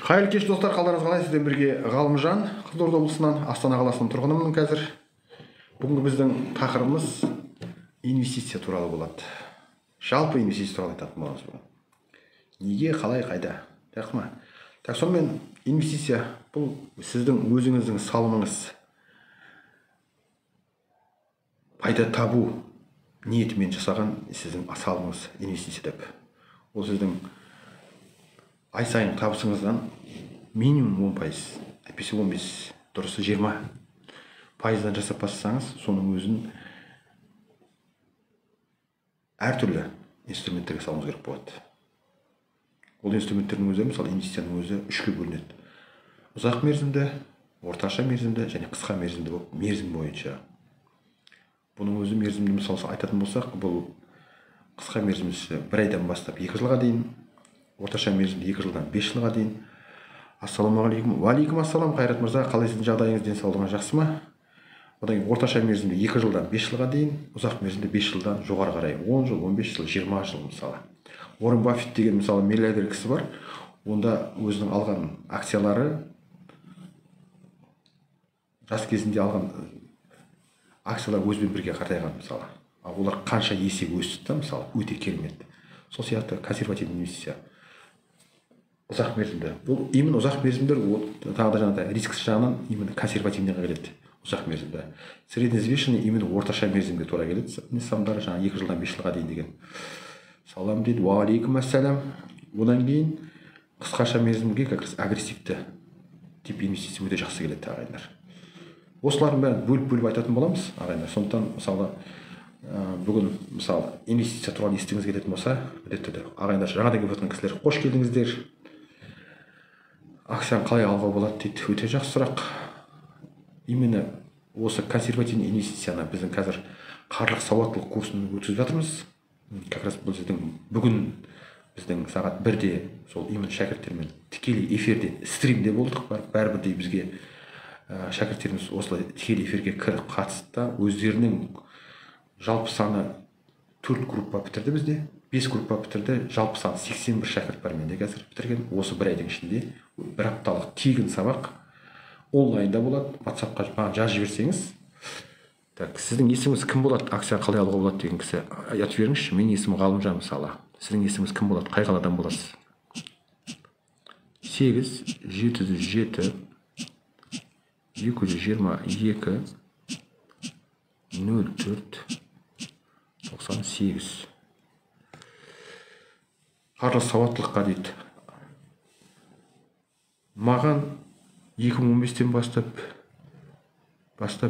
Қайырлы кеш, достар, қалдарыңыз қалай? Сіздермен бірге Ғалымжан, Қызылорда облысынан, Астана қаласының тұрғынымын қазір. Бүгінгі біздің тақырыбымыз инвестиция туралы болады. Жалпы инвестиция туралы айтатын боламыз бүгін. Неге, қалай, қайда? Жақсы ма? Так, сонымен инвестиция бұл сіздің өзіңіздің салымыңыз. Пайда табу ниетімен жасаған сіздің салымыңыз инвестиция деп. Ол сіздің ай сайын табысыңыздан минимум 10%, әйтпесе 15, дұрысы 20%-дан жасап бастасаңыз, соның өзін әртүрлі инструменттерге салуыңыз керек болады. Ол инструменттердің өздері, мысалы, инвестицияның өзі үшке бөлінеді. Ұзақ мерзімді, орташа мерзімді және қысқа мерзімді болып мерзім бойынша. Бұның өзі мерзімді, мысалы, айтатын болсақ, бұл қысқа мерзімдісі 1 айдан бастап 2 жылға дейін, орташа мерзімді 2 жылдан 5 жылға дейін. Ассалаумағалейкум. Уағалейкум ассалам, Қайрат мырза, қалай сіздің жағдайыңыз, денсаулығыңыз жақсы ма? Одан кейін орташа мерзімді 2 жылдан 5 жылға дейін, ұзақ мерзімді 5 жылдан жоғары қарай 10 жыл, 15 жыл, 20 жыл мысалы. Уоррен Баффет деген мысалы миллиардер кісі бар. Онда өзінің алған акциялары, жас кезінде алған акциялар өзімен бірге қартайған мысалы. Ал олар қанша есе өсті да мысалы, өте керемет. Сол сияқты консервативті инвестиция ұзақ мерзімді. Бұл именно ұзақ мерзімдер, ол тағы да жаңағыдай риск жағынан именно консервативныйға келеді ұзақ мерзімді. Среднеизвешенный именно орташа мерзімге тура келеді. Нысандар жаңа 2 жылдан 5 жылға дейін деген. Салам дейді. Уағалейкум ассалам. Одан кейін қысқаша мерзімге как раз агрессивті тип инвестиция өте жақсы келеді, ағайындар. Осылардың бәрін бөліп-бөліп айтатын боламыз, ағайындар. Сондықтан мысалы бүгін мысалы инвестиция туралы естігіңіз келетін болса, міндетті түрде ағайындар, жаңадан келіп жатқан кісілер, қош келдіңіздер. Акцияны қалай алуға болады дейді. Өте жақсы сұрақ. Именно осы консервативный инвестицияны біздің қазір қаржылық сауаттылық курсын өткізіп жатырмыз. Как раз бұл біздің бүгін біздің сағат 1-де сол именно шәкірттермен тікелей эфирде, стримде болдық. Бәрібір де бізге шәкірттеріміз осылай тікелей эфирге кіріп қатысты да, өздерінің жалпы саны 4 группа бітірді бізде, 5 группа бітірді, жалпы саны 81 шәкірт бар менде қазір бітірген. Осы бір айдың ішінде бір апталық тегін сабақ онлайнда болады. WhatsApp-қа маған жазып жіберсеңіз. Так, сіздің есіміңіз кім болады, акцияны қалай алуға болады деген кісі айтып жіберіңізші. Менің есімім Ғалымжан мысалы. Сіздің есіміңіз кім болады, қай қаладан боласыз? 8 707 222 04 98. Қаржы сауаттылыққа дейді. Маған 2015-тен бастап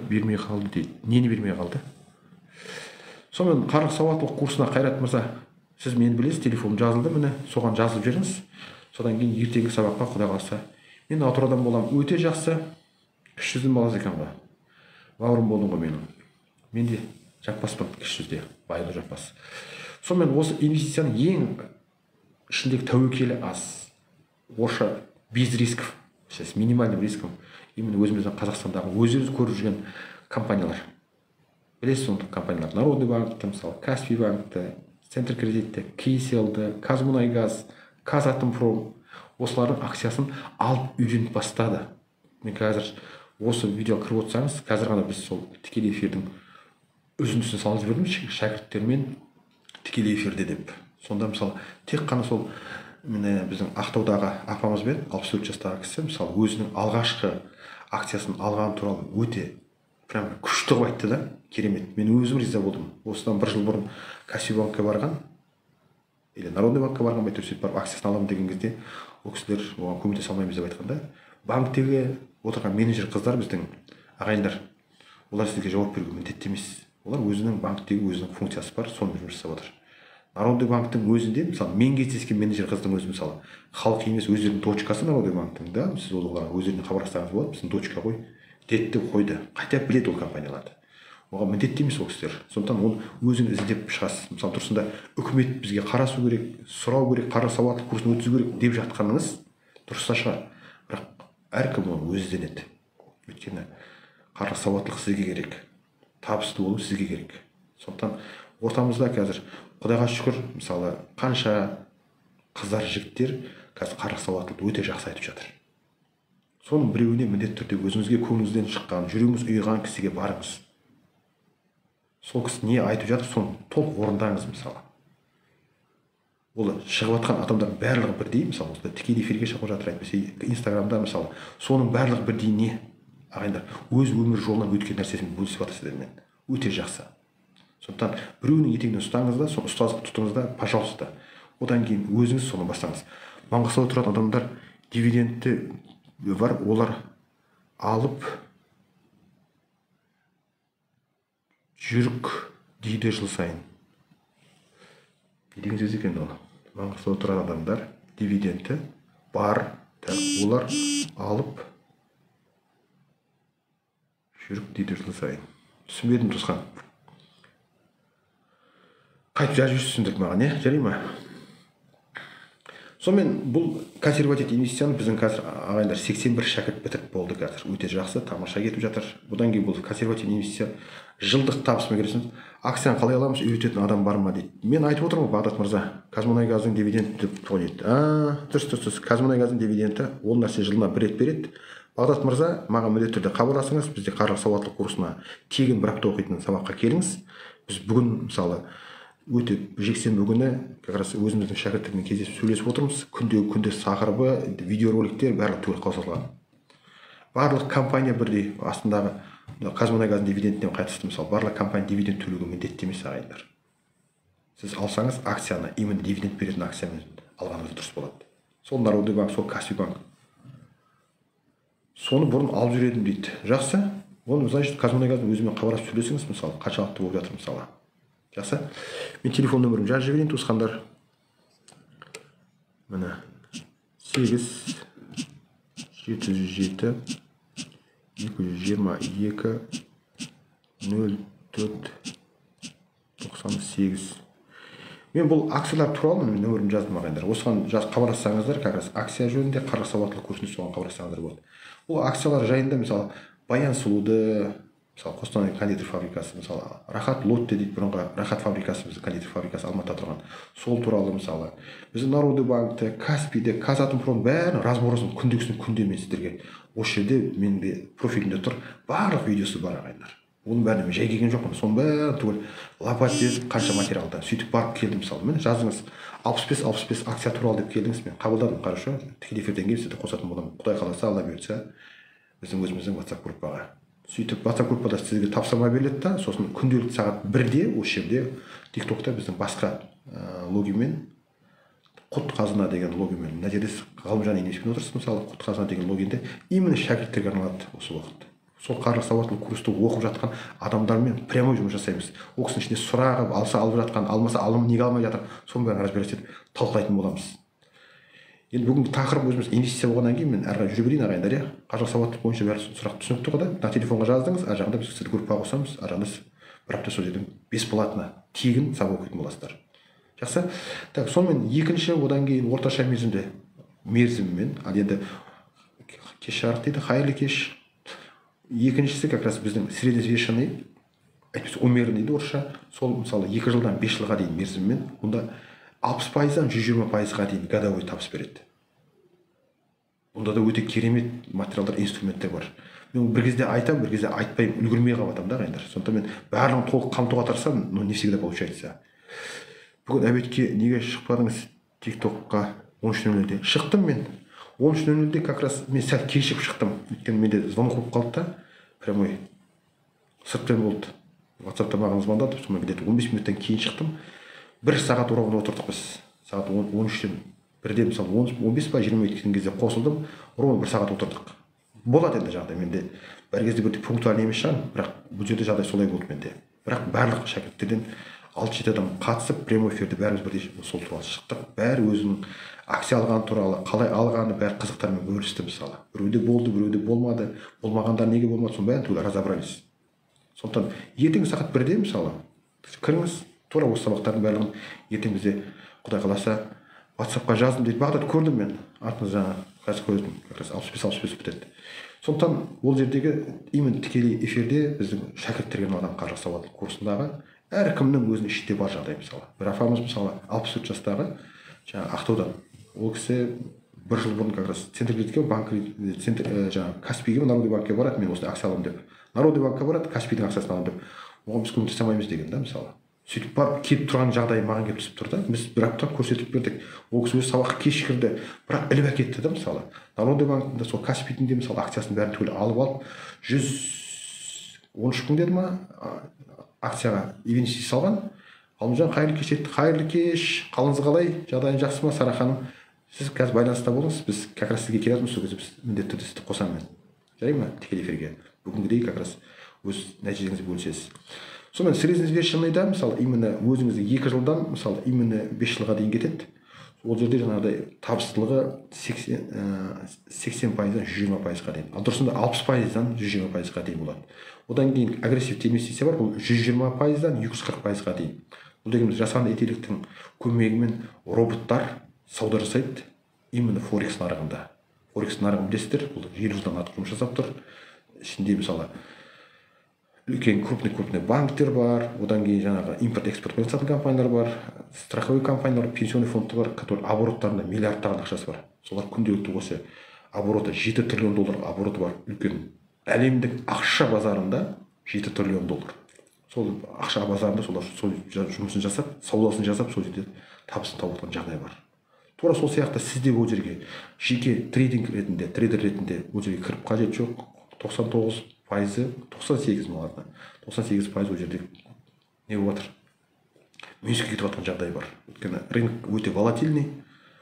бермей қалды дейді. Нені бермей қалды? Сонымен қаржы сауаттылық курсына, Қайрат мырза, сіз мені білесіз, телефоным жазылды, міне, соған жазылып жіберіңіз. Содан кейін ертеңгі сабаққа, құдай қаласа, мен Атыраудан боламын. Өте жақсы. Кіші жүздің баласы екен ғой. Бауырым болдың ғой менің. Мен де жаппаспын кіші жүзде, байлы жаппас. Сонымен осы инвестицияның ең ішіндегі тәуекелі аз. Орысша без рисков, с минимальным риском. Именно өзіміздің Қазақстандағы өздеріңіз көріп жүрген компаниялар. Білесіз ондай компаниялар. Народный банкті, мысалы, Каспий банкті, Центр кредитті, Кейселді, Казмунайгаз, Казатомпром. Осылардың акциясын алып үйреніп бастады. Мен қазір осы видеоға кіріп отырсаңыз, қазір ғана біз сол тікелей эфирдің үзіндісін салып жібердім шәкірттермен тікелей эфирде деп. Сонда мысалы тек қана сол міне біздің Ақтаудағы апамызбен 64 жастағы кісі мысалы өзінің алғашқы акциясын алған туралы өте прям күшті қылып айтты да, керемет. Мен өзім риза болдым. Осыдан бір жыл бұрын Каспий банкке барған или Народный банкке барған ба, әйтеуір сөйтіп барып акциясын аламын деген кезде ол кісілер оған көмектесе алмаймыз деп айтқан да. Банктегі отырған менеджер қыздар біздің ағайындар, олар сізге жауап беруге міндетті емес. Олар өзінің банктегі өзінің функциясы бар, сонымен жұмыс жасап отыр. Народный банктің өзінде мысалы мен кездескен менеджер қыздың өзі мысалы халық емес, өздерінің точкасы Народный банктің да, сіз оларға өздеріне хабарлассаңыз болады, біздің точка ғой деді деп қойды. Қайта біледі ол компанияларды. Оған міндетті емес ол кісілер. Сондықтан ол өзің іздеп шығасыз. Мысалы тұрсында үкімет бізге қарасу керек, сұрау керек, қаржы сауаттылық курсын өткізу керек деп жатқаныңыз дұрыс та шығар. Бірақ әркім оны өзі ізденеді. Өйткені қаржы сауаттылық сізге керек, табысты болу сізге керек. Сондықтан ортамызда қазір Құдайға шүкір, мысалы, қанша қыздар, жігіттер қазір қаржылық сауаттылықты өте жақсы айтып жатыр. Соның біреуіне міндетті түрде өзіңізге көңіліңізден шыққан, жүрегіңіз ұйыған кісіге барыңыз. Сол кісі не айтып жатыр, соны толық орындаңыз мысалы. Ол шығып жатқан адамдардың барлығы бірдей, мысалы, осында тікелей эфирге шығып жатыр, әйтпесе Инстаграмда мысалы, соның барлығы бірдей не? Ағайындар, өз өмір жолынан өткен нәрсесін бөлісіп жатыр сіздермен. Өте жақсы. Сондықтан біреуінің етегінен ұстаңыз да, соны ұстаздық тұтыңыз да, пожалуйста. Одан кейін өзіңіз соны бастаңыз. Маңғыстауда тұратын адамдар дивидендті бар, олар алып жүрік дейді жыл сайын. Не деген сөз екен ол? Маңғыстауда тұратын адамдар дивиденді бар, олар алып жүрік дейді жыл сайын. Түсінбедім, туысқан. Қайтып жазып түсіндіріп маған, не? Жарай ма? Сонымен бұл консервативті инвестицияны біздің қазір ағайындар 81 шәкірт бітіріп болды қазір. Өте жақсы, тамаша кетіп жатыр. Бұдан кейін бұл консервативті инвестиция жылдық табысымен келесіз. Акцияны қалай аламыз, үйрететін адам бар ма дейді. Мен айтып отырмын ғой, Бағдат мырза, Қазмұнайгаздың дивиденді деп дейді. Дұрыс, Қазмұнайгаздың дивиденді ол нәрсе жылына бір рет береді. Бағдат мырза, маған міндетті түрде хабарласыңыз, бізде қаржылық сауаттылық курсына тегін бір апта оқитын сабаққа келіңіз. Біз бүгін мысалы өте жексенбі күні как раз өзіміздің шәкірттермен кездесіп сөйлесіп отырмыз. Күнде тақырыбы, видеороликтер барлығы түгел қосылған. Барлық компания бірдей, астындағы Қазмұнайгаздың дивидендінен қатысты мысалы, барлық компания дивиденд төлеуге міндетті емес ағайындар. Сіз алсаңыз акцияны, именно дивиденд беретін акциямен алғаныңыз дұрыс болады. Сол Народный банк, сол Каспий банк. Соны бұрын алып жүр едім дейді. Жақсы, оны значит Қазмұнайгаздың өзімен хабарласып сөйлесіңіз, мысалы, қаншалықты болып жатыр мысалы. Жақсы. Мен телефон нөмірімді жазып жіберейін, туысқандар. Міне 8 707 222 04 98. Мен бұл акциялар туралы нөмірімді жаздым ағайындар. Осыған хабарлассаңыздар, как раз акция жөнінде, қаржы сауаттылық курсында соған хабарлассаңыздар болады. Бұл акциялар жайында мысалы Баян Сұлуды, мысалы Қостанай кондитер фабрикасы, мысалы Рахат Лотте дейді, бұрынғы Рахат фабрикасы, біздің кондитер фабрикасы Алматыда тұрған. Сол туралы мысалы біздің Народный банкті, Каспийді, Казатомпром бәрін разборын күндегісін күнде мен сіздерге осы жерде менің профилімде тұр, барлық видеосы бар ағайындар. Оның бәріне мен жай келген жоқпын, соның бәрін түгел лопат етіп қанша материалда сөйтіп барып келдім мысалы. Міне жаздыңыз 65-65 акция туралы деп келдіңіз, мен қабылдадым, хорошо, тікелей эфирден кейін сізді қосатын боламын. Құдай қаласа, Алла бұйыртса, біздің өзіміздің WhatsApp группаға. Сөйтіп WhatsApp группада сізге тапсырма беріледі да, сосын күнделікті сағат 1-де осы жерде TikTokта біздің басқа логинмен, Құт қазына деген логинмен, мына жерде Ғалымжан Инеспен отырсыз, мысалы, Құт қазына деген логинде именно шәкірттерге арналады осы уақыт. Сол қаржылық сауаттылық курсты оқып жатқан адамдармен прямой жұмыс жасаймыз. Ол кісінің ішінде сұрағы алса алып жатқан, алмаса алым неге алмай жатыр, соның бәрін разбираться етіп талқылайтын боламыз. Енді бүгінгі тақырып өзіміз инвестиция болғаннан кейін мен әрі қарай жүре берейін ағайындар, иә. Қаржылық сауаттылық бойынша бәрі сұрақ түсінікті ғой да. Мына телефонға жаздыңыз, ар жағында біз сізді группаға қосамыз, ар жағында сіз бір апта сол жерден бесплатно тегін сабақ оқитын боласыздар. Жақсы. Так, сонымен екінші, одан кейін орташа мерзімде мерзіммен, ал енді кеш жарық дейді, қайырлы кеш. Екіншісі как раз біздің средневзвешенный, әйтпесе умеренный дейді орысша, сол мысалы 2 жылдан 5 жылға дейін мерзіммен, онда 60%-дан 120%-ға дейін годовой табыс береді. Онда да өте керемет материалдар, инструменттер бар. Мен бір кезде айтамын, бір кезде айтпаймын, үлгермей қалып жатамын да ағайындар. Сондықтан мен барлығын толық қамтуға тырысамын, но не всегда получается. Бүгін обедке неге шықпадыңыз TikTok-қа 13:00-де? Шықтым мен. 13:00-де как раз мен сәл кешігіп шықтым. Өйткені менде звонок болып қалды да, прямой сырттан болды. WhatsApp-та маған звондады, сонымен где-то 15 минуттан кейін шықтым. 1 сағат ровно отырдық біз. Сағат 13-тен бірден мысалы 15 па 20 өткен кезде қосылдым, ровно 1 сағат отырдық. Болады енді жағдай, менде бір кезде бірде пунктуальный емес шығармын, бірақ бұл жерде жағдай солай болды менде. Бірақ барлық шәкірттерден 6-7 адам қатысып, прямой эфирде бәріміз бірдей сол туралы шықтық. Бәрі өзінің акция алғаны туралы, қалай алғаны, бәрі қызықтармен бөлісті мысалы. Біреуде болды, біреуде болмады, болмағандар неге болмады, соның бәрін түгел разобрались. Сондықтан ертең сағат 1-де мысалы кіріңіз, тура осы сабақтардың барлығын ертең бізде Құдай қаласа WhatsApp-қа жаздым дейді. Бағдат көрдім мен, артыңыз жаңа қазір көрдім, как раз 65-65 бітеді. Сондықтан ол жердегі именно тікелей эфирде біздің шәкірттерге арналған қаржы сауаттылық курсындағы әркімнің өзінің ішінде бар жағдай мысалы. Бір апамыз мысалы 64 жастағы жаңа Ақтаудан, ол кісі Бір жыл бұрын как раз Центркредитке, банк, центр, жаңағы Каспийге, Народный банкке барады, мен осындай акция аламын деп. Народный банкке барады, Каспийдің акциясын аламын деп. Оған біз көмектесе алмаймыз деген да, мысалы. Сөйтіп барып келіп тұрған жағдай маған келіп түсіп тұр да. Біз бір апта көрсетіп бердік. Ол кісі өз сабаққа кеш кірді, бірақ іліп әкетті да, мысалы. Народный банктың да, сол Каспийдің де, мысалы, акциясын бәрін түгел алып алып, 113 мың деді ма, акцияға инвестиция салған. Ғалымжан, қайырлы кеш ет, қайырлы кеш, қалыңыз қалай, жағдайыңыз жақсы ма, Сара ханым? Сіз қазір байланыста болыңыз, біз как раз сізге келе жатырмыз, сол кезде біз міндетті түрде сізді қосамын мен. Жарай ма, тікелей эфирге? Бүгінгідей как раз өз нәтижеңізді бөлісесіз. Сонымен средневзвешенныйда, мысалы, именно өзіңізді 2 жылдан, мысалы, именно 5 жылға дейін кетеді. Ол жерде жаңағыдай табыстылығы 80%-дан 120%-ға дейін. Ал дұрысында 60%-дан 120%-ға дейін болады. Одан кейін агрессивті инвестиция бар, бұл 120%-дан 240%-ға дейін. Бұл дегеніміз жасанды интеллекттің көмегімен роботтар сауда жасайды именно форекс нарығында. Форекс нарығын білесіздер, бұл 50 жылдан артық жұмыс жасап тұр. Ішінде, мысалы, үлкен крупный банктер бар, одан кейін жаңағы импорт экспортпен айналысатын компаниялар бар, страховой компаниялар, пенсионный фондтар бар, который обороттарында миллиардтаған ақшасы бар. Солар күнделікті осы обороты 7 триллион доллар обороты бар үлкен әлемдік ақша базарында 7 триллион доллар. Сол ақша базарында солар сол жұмысын жасап, саудасын жасап, сол жерде табысын тауып отырған жағдай бар. Тура сол сияқты сіз де ол жерге жеке трейдинг ретінде, трейдер ретінде ол жерге кіріп қажет жоқ. 99%, 98 ладно, 98% ол жерде не болып жатыр? Минуске кетіп жатқан жағдай бар. Өйткені рынок өте волатильный,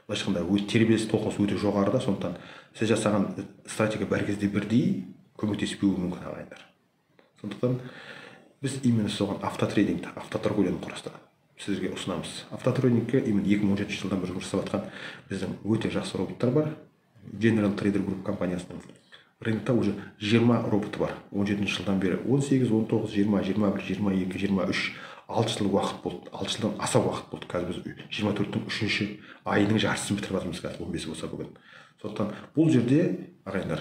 былайша айтқанда, өте тербеліс толқынысы өте жоғары да, сондықтан сіз жасаған стратегия бәр кезде бірдей көмектеспеуі мүмкін, ағайындар. Сондықтан біз именно соған автотрейдингті, автоторговляны құрастырып сіздерге ұсынамыз. Автотрейдингке именно 2017 жылдан бері жұмыс жасап жатқан біздің өте жақсы роботтар бар. General Trader Group компаниясының рынокта уже 20 роботы бар. 17 жылдан бері 18, 19, 20, 21, 22, 23, 6 жыл уақыт болды. 6 жылдан аса уақыт болды. Қазір біз 24-тің 3-ші айының жартысын бітіріп жатырмыз қазір, 15 болса бүгін. Сондықтан бұл жерде, ағайындар,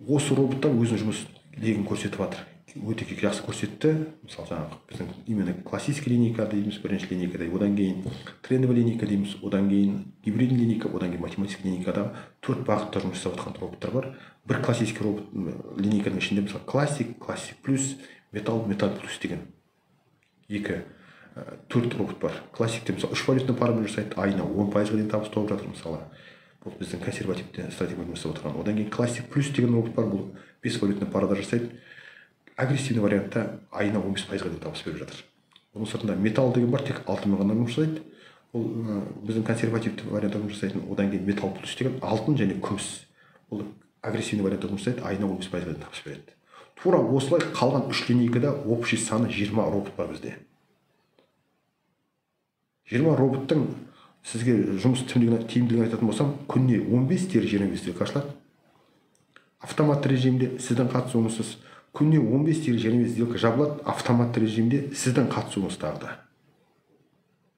осы роботтар өзінің жұмыс легін көрсетіп жатыр. Өте жақсы көрсетті. Мысалы, жаңағы біздің именно классический линейка дейміз, бірінші линейка дейміз, одан кейін трендовый линейка дейміз, одан кейін гибридный линейка, одан кейін математический линейкада 4 бағытта жұмыс жасап жатқан роботтар бар. Бір классический робот линейканың ішінде, мысалы, классик, классик плюс, металл, металл плюс деген 2, 4 робот бар. Классикте, мысалы, 3 валютный парамен жасайды, айына 10%-ға дейін табыс тауып жатыр, мысалы. Бұл біздің консервативті стратегия жұмыс жасап отырған. Одан кейін классик плюс деген робот бар, бұл 5 валютный парада жасайды. Агрессивный вариантта айына 15%-ға дейін табыс беріп жатыр. Оның сыртында металл деген бар, тек алтынмен ғана жұмыс жасайды. Бұл біздің консервативті вариантта жұмыс жасайтын. Одан кейін металл плюс деген алтын және күміс. Бұл агрессивный вариантта жұмыс жасайды, айына 15%-ға дейін табыс береді. Тура осылай қалған 3 линейкада общий саны 20 робот бар бізде. 20 роботтың сізге жұмыс тиімділігін айтатын болсам, күніне 15-25 сделка ашылады. Автоматты режимде сіздің қатысуыңызсыз күніне 15-25 сделка жабылады, автоматты режимде сіздің қатысуыңыз тағы да.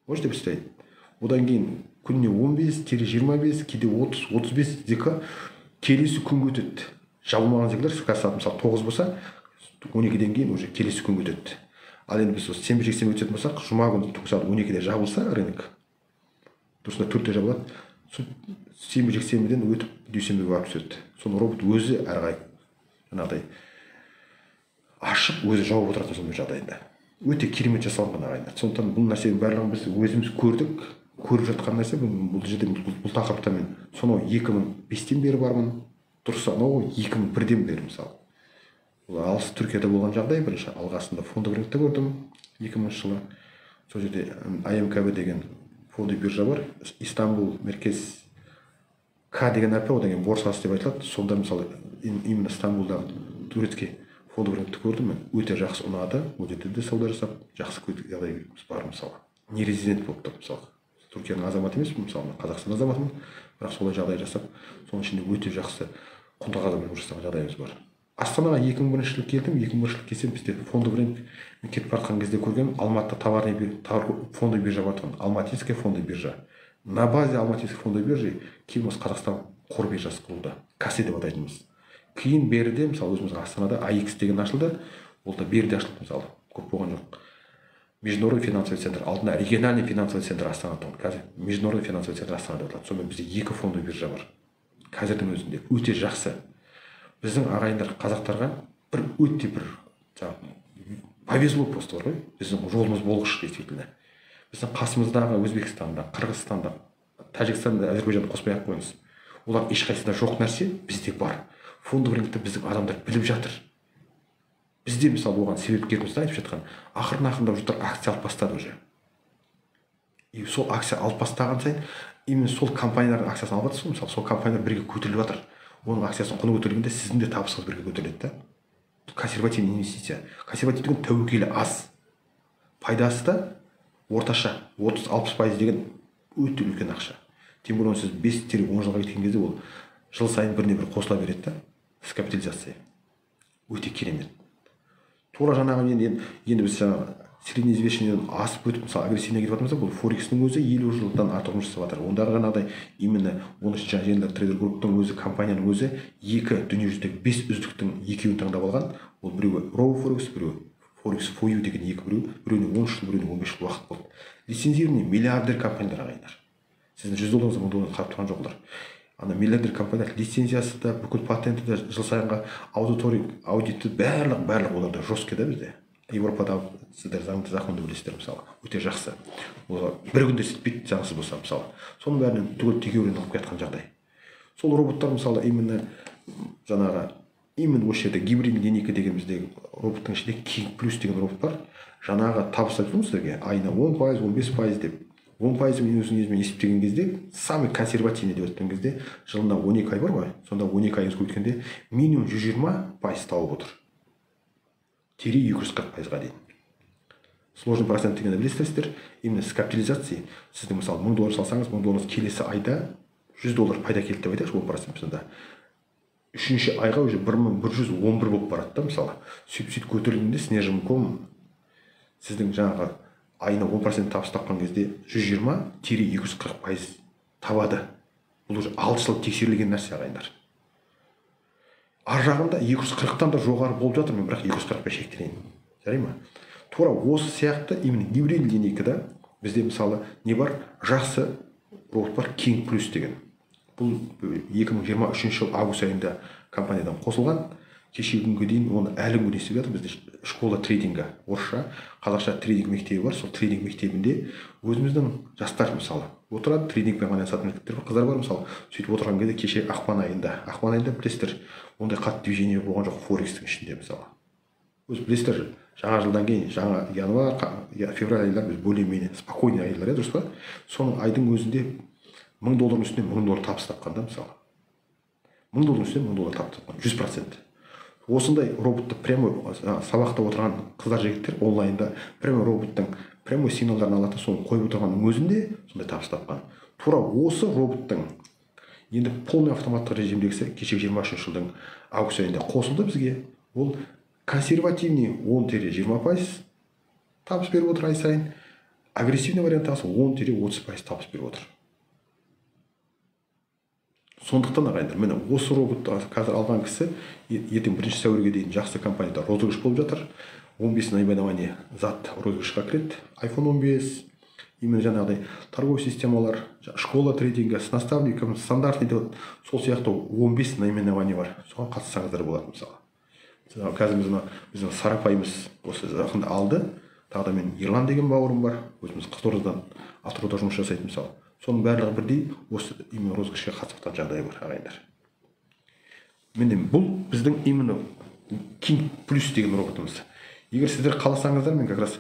Можете представить? Одан кейін күніне 15-25, кейде 30-35 сделка келесі күнге өтеді. Жабылмаған сделкалар қазір сағат, мысалы, 9 болса, 12-ден кейін уже келесі күнге өтеді. Ал енді біз осы сенбі жексенбі өтетін болсақ, жұма күні түнгі сағат 12-де жабылса рынок, дұрысында 4-те жабылады, сол сенбі жексенбіден өтіп дүйсенбіге барып түседі. Соны робот өзі әрі қарай жаңағыдай ашып өзі жауып отыратын сондай жағдайында. Өте керемет жасалынған, ағайындар. Сондықтан бұл нәрсенің барлығын біз өзіміз көрдік, көріп жатқан нәрсе. Бұл жерде бұл тақырыпта мен сонау 2005-тен бері бармын. Дұрысы анау 2001-ден бері, мысалы. Бұл алыс Түркияда болған жағдай. Бірінші алғашында фондовый рынокта көрдім 2000 жылы. Сол жерде АМКБ деген фондовый биржа бар. Истанбул меркез К деген әрпі, одан кейін борсасы деп айтылады. Сонда, мысалы, именно Стамбулдағы турецкий фондовый рынокты көрдім мен. Өте жақсы ұнады. Ол жерде де сауда жасап, жақсы жағдайымыз бар, мысалы. Не резидент болып тұр, мысалы. Түркияның азаматы емеспін, мысалы, мен Қазақстан азаматымын, бірақ солай жағдай жасап, соның ішінде өте жақсы құнды қағазбен жұмыс жасаған жағдайымыз бар. Астанаға 2001 жылы келдім. 2001 жылы келсем, бізде фондовый рынок мен кетіп бара жатқан кезде көргенім, Алматыда товарный фондовый биржа бар тұғын, Алматинская фондовая биржа. На базе Алматинской фондовой биржи кейін осы Қазақстан қор биржасы құрылды, КАСЕ деп атайтынбыз. Кейін беріде, мысалы, өзіміздің Астанада АИКС деген ашылды, ол да беріде ашылды, мысалы, көп болған жоқ. Международный финансовый центр, алдында региональный финансовый центр Астана тұғын, қазір международный финансовый центр Астана деп аталады. Сонымен бізде екі фондовый биржа бар қазірдің өзінде, өте жақсы. Біздің ағайындар қазақтарға бір өте бір повезло просто бар ғой, біздің жолымыз болғыш действительно. Біздің қасымыздағы Өзбекстанда, Қырғызстанда, Тәжікстанда, Әзербайжанды қоспай ақ қойыңыз, олар ешқайсысында жоқ нәрсе бізде бар. Фондовый рынокты біздің адамдар біліп жатыр. Бізде мысалы оған себепкеріміз айтып жатқан, ақырын ақырындап жұрттар акция алып бастады уже. И сол акция алып бастаған сайын именно сол компаниялардың акциясын алып жатырсыз ғой, мысалы сол компаниялар бірге көтеріліп жатыр. Оның акциясының құны көтерілгенде сіздің де табысыңыз бірге көтеріледі да. Бұл консервативный инвестиция. Консерватив деген тәуекелі аз, пайдасы да орташа 30-60% деген өте үлкен ақша. Тем более сіз 5-10 жылға кеткен кезде ол жыл сайын біріне бір қосыла береді да, с капитализацией. Өте керемет. Тура жаңағы енді біз жаңағы среднеизвешеннен асып өтіп, мысалы агрессивный кетіп жатырмыз да, бұл форекстің өзі 50 жылдан артық жұмыс жасап жатыр. Ондағы жаңағыдай именно 13 жаңа трейдер групптың өзі, компанияның өзі екі дүниежүзідегі 5 үздіктің екеуін таңдап алған. Ол біреуі RoboForex, біреуі Forex for You деген екі біреу, біреуіне 13 жыл, біреуіне 15 жыл уақыт болды. Лицензированный миллиардер компаниялар ағайындар. Сіздің 100 долларыңызды 1000 долларыңызды қарап тұрған жоқ олар. Ана миллиардер компаниялар лицензиясы да, бүкіл патенті де, жыл сайынғы аудиті барлық оларда жесткий да бізде. Европада сіздер заңды законды білесіздер мысалы, өте жақсы. Олар бір күнде істетпейді заңсыз болса мысалы. Соның бәрінен түгел тегеурін алып келе жатқан жағдай. Сол роботтар мысалы именно жаңағы именно осы жерде гибридный линейка деген біздегі роботтың ішінде King Plus деген робот бар. Жаңағы табыс айтып тұрмын сіздерге, айына 10%, 15% деп. 10% мен өзім өзіме есептеген кезде, самый консервативный деп айтқан кезде, жылына 12 ай бар ғой, сонда 12 ай өткенде минимум 120% тауып отыр. Тире 240%-ға дейін. Сложный процент дегенді білесіздер, именно с капитализацией сіздің мысалы 1000 доллар салсаңыз, 1000 долларыңыз келесі айда 100 доллар пайда келді деп айтайықшы, 10% сонда. Үшінші айға уже 1111 болып барады да мысалы. Сөйтіп көтерілгенде снежным ком сіздің жаңағы айына 10% табыс тапқан кезде 120-240% табады. Бұл уже 6 жыл тексерілген нәрсе ағайындар. Ар жағында 240-тан да жоғары болып жатыр, мен бірақ 240-пен шектелейін. Жарай ма? Тура осы сияқты именно гибридный линейкада бізде мысалы не бар? Жақсы робот бар, King Plus деген. Бұл 2023 жыл август айында компаниядан қосылған. Кешегі күнге дейін оны әлі күнге дейін істеп жатыр. Бізде школа трейдинга, орысша, қазақша трейдинг мектебі бар. Сол трейдинг мектебінде өзіміздің жастар мысалы отырады, трейдингпен айналысатын жігіттер бар, қыздар бар мысалы. Сөйтіп отырған кезде кеше ақпан айында білесіздер, ондай қатты движение болған жоқ форекстің ішінде мысалы. Өз білесіздер, жаңа жылдан кейін, жаңа январь, февраль айлар біз более-менее спокойный айлар, дұрыс па? Соның айдың өзінде 1000 доллардың үстіне 1000 доллар табыс тапқан да мысалы. 1000 доллардың үстіне 1000 доллар табыс тапқан, 100%. Осындай роботты прямо сабақта отырған қыздар жігіттер онлайнда прямо роботтың прямо сигналдарын алады, соны қойып отырғанның өзінде сондай табыс тапқан. Тура осы роботтың енді полный автоматтық режимдегісі кешегі 23 жылдың август айында қосылды бізге. Ол консервативный 10-20% табыс беріп отыр ай сайын, агрессивный варианттағысы 10-30% табыс беріп отыр. Сондықтан ағайындар, міне осы роботты қазір алған кісі ертең 1 сәуірге дейін жақсы компанияда розыгрыш болып жатыр. 15 наименование зат розыгрышқа кіреді. iPhone 15, именно жаңағыдай торговый системалар, школа трейдинга с наставником, стандартный деп сол сияқты 15 наименование бар. Соған қатыссаңыздар болады мысалы. Қазір біздің Сара апайымыз осы жақында алды. Тағы да мен Ерлан деген бауырым бар, өзіміз Қызылордадан, Атырауда жұмыс жасайтын мысалы. Соның барлығы бірдей осы именно розыгрышқа қатысып жатқан жағдай бар ағайындар. Міне бұл біздің именно King Plus деген роботымыз. Егер сіздер қаласаңыздар, мен как раз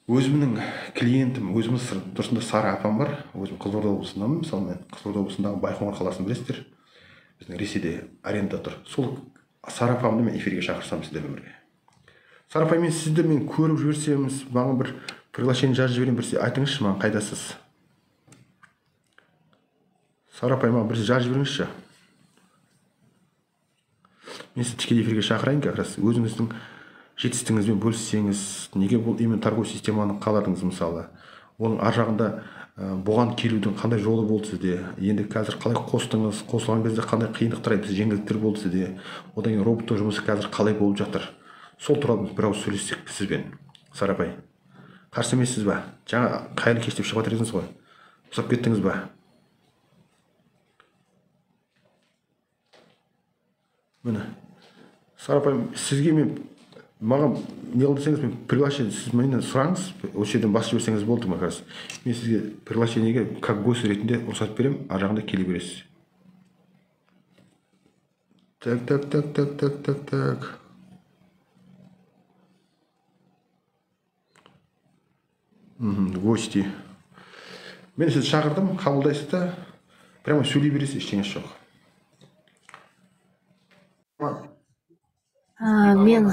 өзімнің клиентім, өзіміз дұрысында Сара апам бар, өзім Қызылорда облысындамын. Мысалы мен Қызылорда облысындағы Байқоңыр қаласын білесіздер, біздің Ресейде аренда тұр. Сол Сара апамды мен эфирге шақырсам сіздермен бірге. Сара апай, мен сізді мен көріп жіберсеміз, маған бір приглашение жазып жіберейін, бір айтыңызшы маған қайдасыз? Сара апай, маған бір жазып жіберіңізші. Мен сізді тікелей эфирге шақырайын, как раз өзіңіздің жетістігіңізбен бөліссеңіз, неге бұл именно торговый системаны қаладыңыз мысалы, оның ар жағында бұған келудің қандай жолы болды сізде, енді қазір қалай қостыңыз, қосылған кезде қандай қиындықтар, жеңілдіктер болды сізде, одан кейін роботтың жұмысы қазір қалай болып жатыр, сол туралы біз бір ауыз сөйлессек сізбен. Сара апай, Қарсы емессіз ба? Жаңа қайырлы кеш деп шығып жатыр едіңіз ғой. Ұқсап кеттіңіз ба? Міне. Сара апай, сізге мен маған не қыл десеңіз, мен приглашение, сіз менен сұраңыз, осы жерден басып жіберсеңіз болды ма қазір. Мен сізге приглашениеге как гость ретінде рұқсат беремін, ар жағында келе бересіз. Так, так, так, так, так, так, так. Гости. Мен сізді шақырдым, қабылдайсыз да, прямо сөйлей бересіз, ештеңесі жоқ. Мен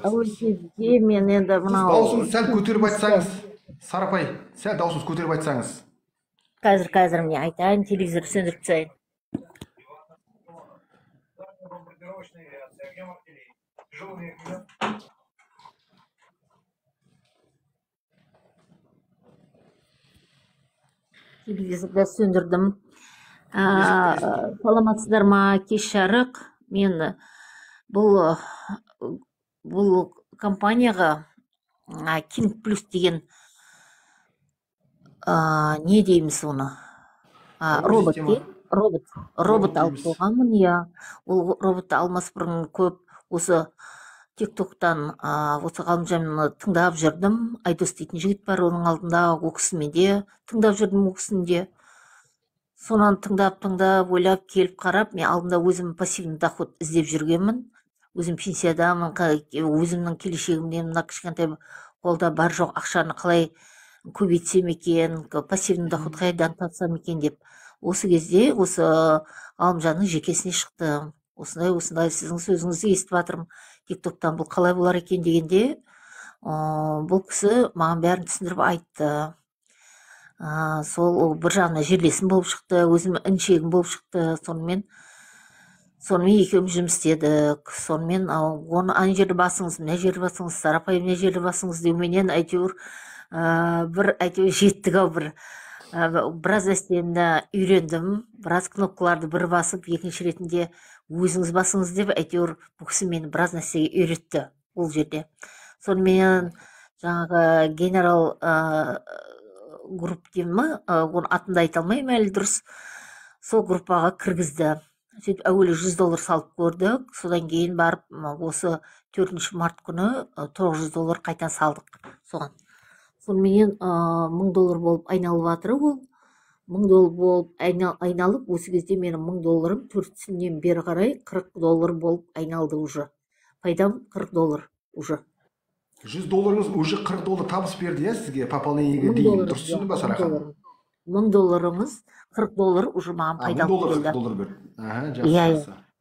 әуел кезде мен енді мынау Дауысыңызды сәл көтеріп айтсаңыз, Сара апай, сәл дауысыңызды көтеріп айтсаңыз. Қазір міне айтайын, телевизор сөндіріп тастайын. Телевизорды сөндірдім. Саламатсыздар ма, кеш жарық. Мен бұл компанияға King Plus деген не дейміз оны? Робот, робот алып қойғанмын, иә. Ол роботты алмас бұрын көп осы TikTok'тан осы Ғалымжанды тыңдап жүрдім. Айдос дейтін жігіт бар, оның алдында ол кісімен де тыңдап жүрдім, ол кісіні де. Сонан тыңдап ойлап келіп қарап, мен алдында өзім пассивный доход іздеп жүргенмін. Өзім пенсиядамын, өзімнің келешегімнен мына кішкентай қолда бар жоқ ақшаны қалай көбейтсем екен, пассивный доход қайдан тапсам екен деп. Осы кезде осы Ғалымжанның жекесіне шықтым. Осындай сіздің сөзіңізді естіп жатырмын. TikTok'тан бұл қалай болар екен дегенде, бұл кісі маған бәрін түсіндіріп айтты. Сол бір жағынан жерлесім болып шықты, өзім інішегім болып шықты. Сонымен екеуміз жұмыс істедік. Сонымен оны ана жерді басыңыз, мына жерді басыңыз, Сара апай мына жерді басыңыз деуменен әйтеуір бір әйтеуір жеттік ау бір. Біраз нәрсені үйрендім, біраз кнопкаларды бір басып, екінші ретінде өзіңіз басыңыз деп әйтеуір бұл кісі мені біраз нәрсеге үйретті ол жерде. Сонымен жаңағы генерал групп деймін ма, оның атын да айта алмаймын әлі дұрыс, сол группаға кіргізді. Сөйтіп әуелі $100 салып көрдік, содан кейін барып осы 4 март күні $900 қайтадан салдық соған. Сонымен $1000 болып айналып жатыр ол. $1000 болып айналып, осы кезде менің $1000-ым 4-сінен бері қарай $40 болып айналды уже. Пайдам $40 уже. $100-ыңыз уже $40 табыс берді, иә, сізге пополнениеге дейін. Дұрыс түсіндім ба, Сара ханым? $1000-ыңыз $40 уже маған пайда алып келді. Иә,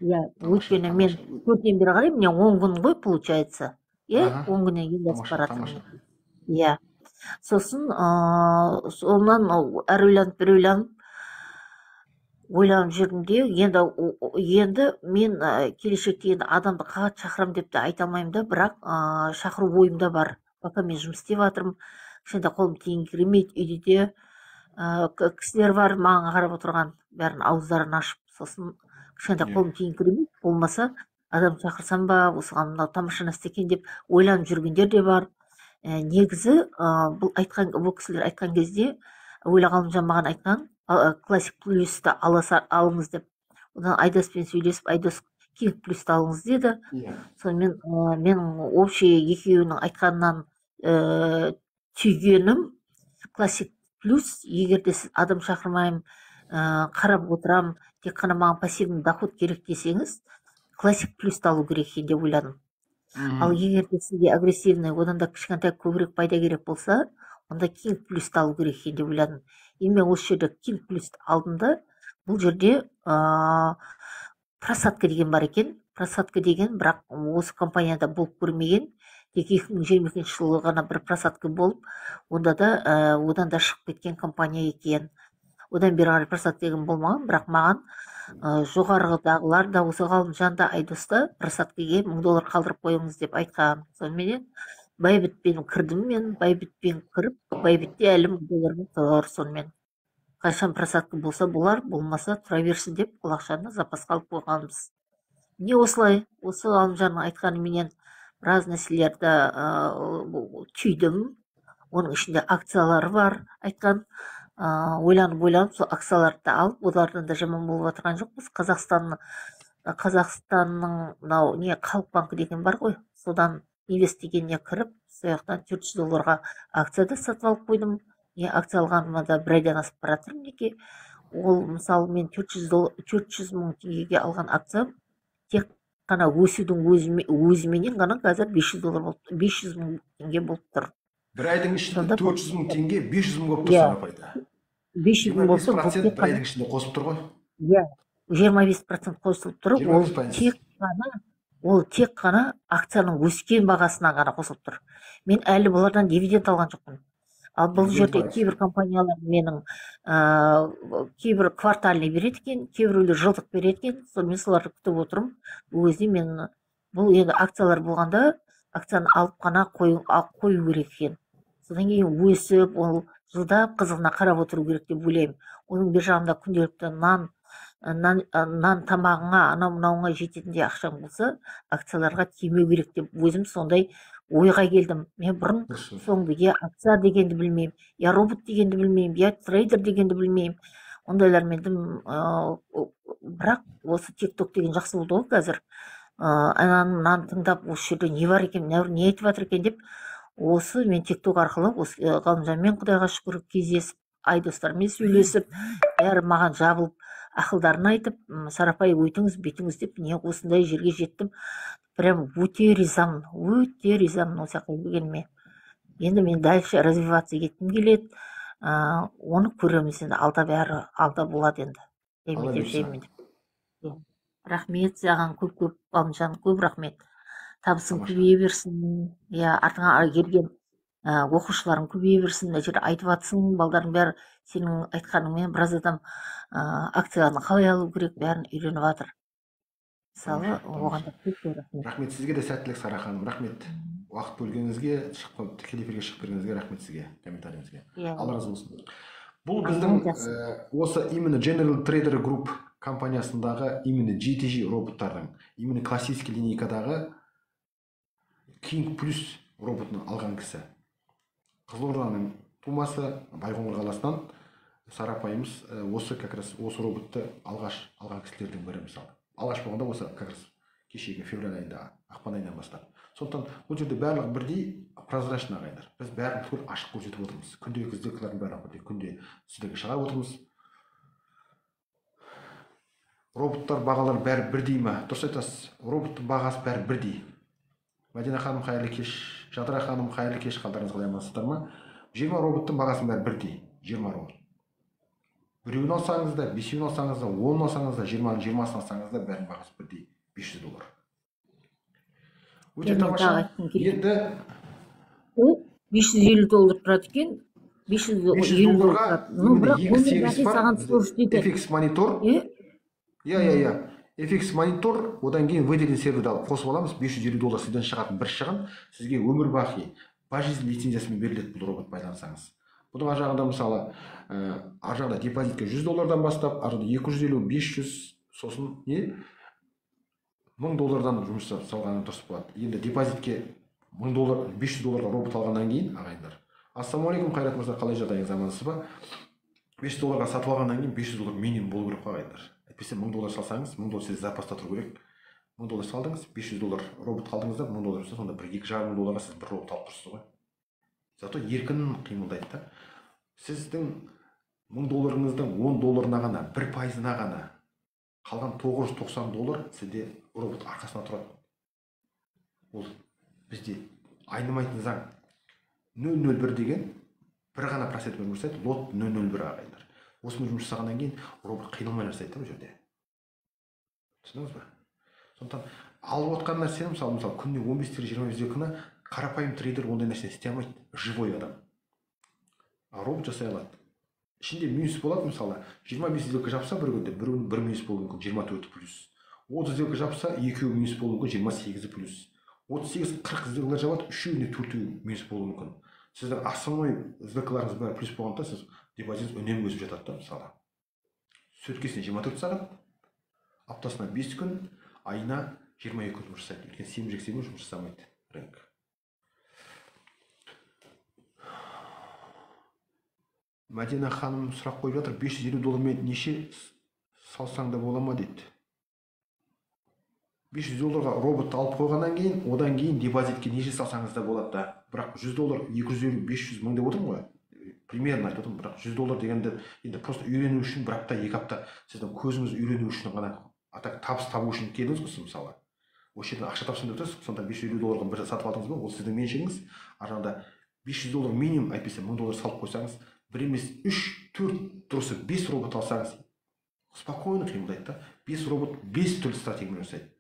иә, өйткені мен 4-тен бері қарай міне 10 күн ғой получается. Иә, 10 күннен кейін асып баратырмын. Иә. Сосын сонан әрі ойланып, бері ойланып, ойланып жүрдім де, енді мен келешекте енді адамды қатты шақырам деп те айта алмаймын да, бірақ шақыру ойымда бар. Пока мен жұмыс істеп жатырмын, кішкентай қолым тиіңкіремейді, үйде де кісілер бар маған қарап отырған, бәрін ауыздарын ашып, сосын кішкентай қолым тиіңкіремейді, болмаса адам шақырсам ба, осыған мынау тамаша нәрсе екен деп ойланып жүргендер де бар. Негізі бұл айтқан, бұл кісілер айтқан кезде әуелі Ғалымжан маған айтқан, Классик Плюсті алыңыз деп. Одан Айдоспен сөйлесіп, Айдос Кинг Плюсті алыңыз деді. Сонымен мен общий екеуінің айтқанынан түйгенім Классик Плюс, егер де сіз адам шақырмаймын, қарап отырам, тек қана маған пассивный доход керек десеңіз, Классик Плюсті алу керек екен деп ойладым. Ал егер де сізге агрессивный, одан да кішкентай көбірек пайда керек болса, онда Кинг Плюсті алу керек екен деп ойладым. Енді мен осы жерде Кинг Плюсті алдым да, бұл жерде просадка деген бар екен. Просадка деген, бірақ осы компанияда болып көрмеген. Тек 2022 жылы ғана бір просадка болып, онда да одан да шығып кеткен компания екен. Одан бері қарай просадка деген болмаған, бірақ маған жоғарғыдағылар да, осы Ғалымжан да, Айдос та просадкаге $1000 қалдырып қойыңыз деп айтқан. Сонымен Байбитпен кірдім мен, Байбитпен кіріп, Байбитте әлі $1000 тұр. Сонымен қашан просадка болса болар, болмаса тұра берсін деп ол ақшаны запасқа алып қойғанбыз. Міне осылай, осы Ғалымжанның айтқаныменен біраз нәрселерді түйдім. Оның ішінде акциялары бар айтқан. Ойланып сол акцияларды да алып, олардан да жаман болып жатырған жоқпыз. Қазақстанның мынау не Халық банкі деген бар ғой, содан инвест дегеніне кіріп, сол жақтан $400 акция да сатып алып қойдым. Не акция алғаныма да бір айдан асып бара жатыр мінекей. Ол мысалы мен 400 мың теңгеге алған акциям тек қана өсудің өзіменен ғана қазір $500 болып, 500 мың теңге болып тұр. Бір айдың ішінде 400 мың теңге 500 мың болып тұр Сарапайда. 500 мың болып тұр. 25% бір айдың ішінде қосып тұр ғой. Иә, 25% қосылып тұр. Ол тек қана акцияның өскен бағасына ғана қосылып тұр. Мен әлі бұлардан дивиденд алған жоқпын. Ал бұл жерде кейбір компаниялар менің кейбір квартальный береді екен, кейбіреулер жылдық береді екен. Сонымен соларды күтіп отырмын. Өзі мен бұл енді акциялар болғанда акцияны алып қана қою керек екен. Содан кейін өсіп, ол жылдап қызығына қарап отыру керек деп ойлаймын. Оның бер жағында күнделікті нан тамағыңа, анау мынауыңа жететіндей ақшаң болса, акцияларға тимеу керек деп өзім сондай ойға келдім. Мен бұрын соңды я акция дегенді білмеймін, я робот дегенді білмеймін, я трейдер дегенді білмеймін. Ондайлармен бірақ осы TikTok деген жақсы болды ғой қазір. Ананы мынаны тыңдап, осы жерде не бар екен, не айтып жатыр екен деп, осы мен TikTok арқылы осы Ғалымжанмен құдайға шүкір кездесіп, Айдостармен сөйлесіп, бәрі маған жабылып ақылдарын айтып, Сарапай өйтіңіз, бүйтіңіз деп, не осындай жерге жеттім. Прям өте ризамын, өте ризамын осы жаққа келгеніме. Енді мен дальше развиваться еткім келеді. Оны көреміз енді, алда бәрі алда болады енді. Рахмет саған көп-көп, Ғалымжан, көп рахмет. Табысың көбейе берсін, иә, артыңа ерген оқушыларың көбейе берсін. Мына жерде айтып жатсың, балдардың бәрі сенің айтқаныңмен біраз адам акцияны қалай алу керек, бәрін үйреніп жатыр. Мысалы, оған да көп көп рахмет. Рахмет сізге де, сәттілік, Сара ханым, рахмет. Уақыт бөлгеніңізге, тікелей эфирге шығып бергеніңізге рахмет сізге, комментарийіңізге. Алла разы болсын. Бұл біздің осы именно General Trader Group компаниясындағы именно GTG роботтардың, именно классический линейкадағы King Plus роботын алған кісі. Қызылорданың тумасы, Байқоңыр қаласынан Сара апайымыз осы как раз осы роботты алғаш алған кісілердің бірі мысалы. Алғаш болғанда осы как раз кешегі февраль айында, ақпан айынан бастап. Сондықтан бұл жерде барлығы бірдей прозрачный ағайындар. Біз бәрін түгел ашық көрсетіп отырмыз. Күндегі сделкалардың бәрін бірдей күнде сіздерге шығарып отырмыз. Роботтар бағалары бәрі бірдей ма? Дұрыс айтасыз. Роботтың бағасы бәрі бірдей. Мәдина ханым қайырлы кеш, Жадыра ханым қайырлы кеш, қалдарыңыз қалай, амансыздар ма? 20 роботтың бағасының бәрі бірдей. 20 робот. Біреуін алсаңыз да, бесеуін алсаңыз да, 10-ын алсаңыз да, 20-ын 20-сын алсаңыз да, бәрінің бағасы бірдей $500. Өте тамаша. Енді $550 тұрады екен. $550 тұрады. Ну, бірақ екі сервис бар. FX Monitor. Иә. FX Monitor, одан кейін выделен серверді алып қосып аламыз. $550 сізден шығатын бір шығын, сізге өмір бақи пожизненный лицензиясымен беріледі бұл робот байлансаңыз. Бұның ар жағында мысалы, ар жағында депозитке $100 бастап, ар жағында 250, 500, сосын не $1000 жұмыс салғаны дұрыс болады. Енді депозитке $1000, $500 робот алғаннан кейін ағайындар. Ассалаумағалейкум, Қайрат мырза, қалай жағдайыңыз, амансыз ба? $500 сатып алғаннан кейін $500 минимум болу керек қой ағайындар. Әйтпесе $1000 салсаңыз, $1000 сізде запаста тұру керек. $1000 салдыңыз, $500 робот қалдыңыз да, $1000 болса, сонда бір $2,500 сіз бір робот алып тұрсыз ғой. Зато еркін қимылдайды да. Сіздің $1000-ыңыздың $10-ына ғана, 1%-ына ғана қалған $990 сізде робот арқасына тұрады. Ол бізде айнымайтын заң. 0,01 деген бір ғана процентпен жұмыс жасайды, лот 0,01 ағайындар. Осымен жұмыс жасағаннан кейін робот қиналмай жасайды да бұл жерде. Түсіндіңіз ба? Сондықтан алып отқан нәрсені, мысалы күніне 15-20 сделканы қарапайым трейдер ондай нәрсені істей алмайды, живой адам. А робот жасай алады. Ішінде минус болады, мысалы, 25 сделка жапса бір күнде бір минус болуы мүмкін, 24 плюс. 30 сделка жапса, екеуі минус болуы мүмкін, 28 плюс. 38-40 сделкалар жабады, үшеуіне төртеуі минус болуы мүмкін. Сіздің основной сделкаларыңыз бәрі плюс болғанда, сіз депозит үнемі өсіп жатады да, мысалы. Сөткесіне 24 сағат, аптасына 5 күн, айына 22 күн жұмыс жасайды. Өйткені сенбі жексенбі жұмыс жасамайды рынок. Мәдина ханым сұрақ қойып жатыр, 550 доллармен неше салсаң да бола ма дейді. 500 долларға робот алып қойғаннан кейін, одан кейін депозитке неше салсаңыз да болады да. Бірақ 100 доллар, 250, 500 мың деп отырмын ғой. Примерно айтып отырмын, бірақ 100 доллар дегенде енді просто үйрену үшін бір апта, екі апта сіздің көзіңіз үйрену үшін ғана, а так табыс табу үшін келдіңіз ғой сіз мысалы. Осы жерден ақша тапсам деп отырсыз, сонда 550 долларға бір сатып алдыңыз ба, ол сіздің меншігіңіз. Ар жағында 500 доллар минимум, әйтпесе 1000 доллар салып қойсаңыз, бір емес 3, 4, дұрысы 5 робот алсаңыз, спокойно қимылдайды да. 5 робот 5 түрлі стратегиямен жасайды.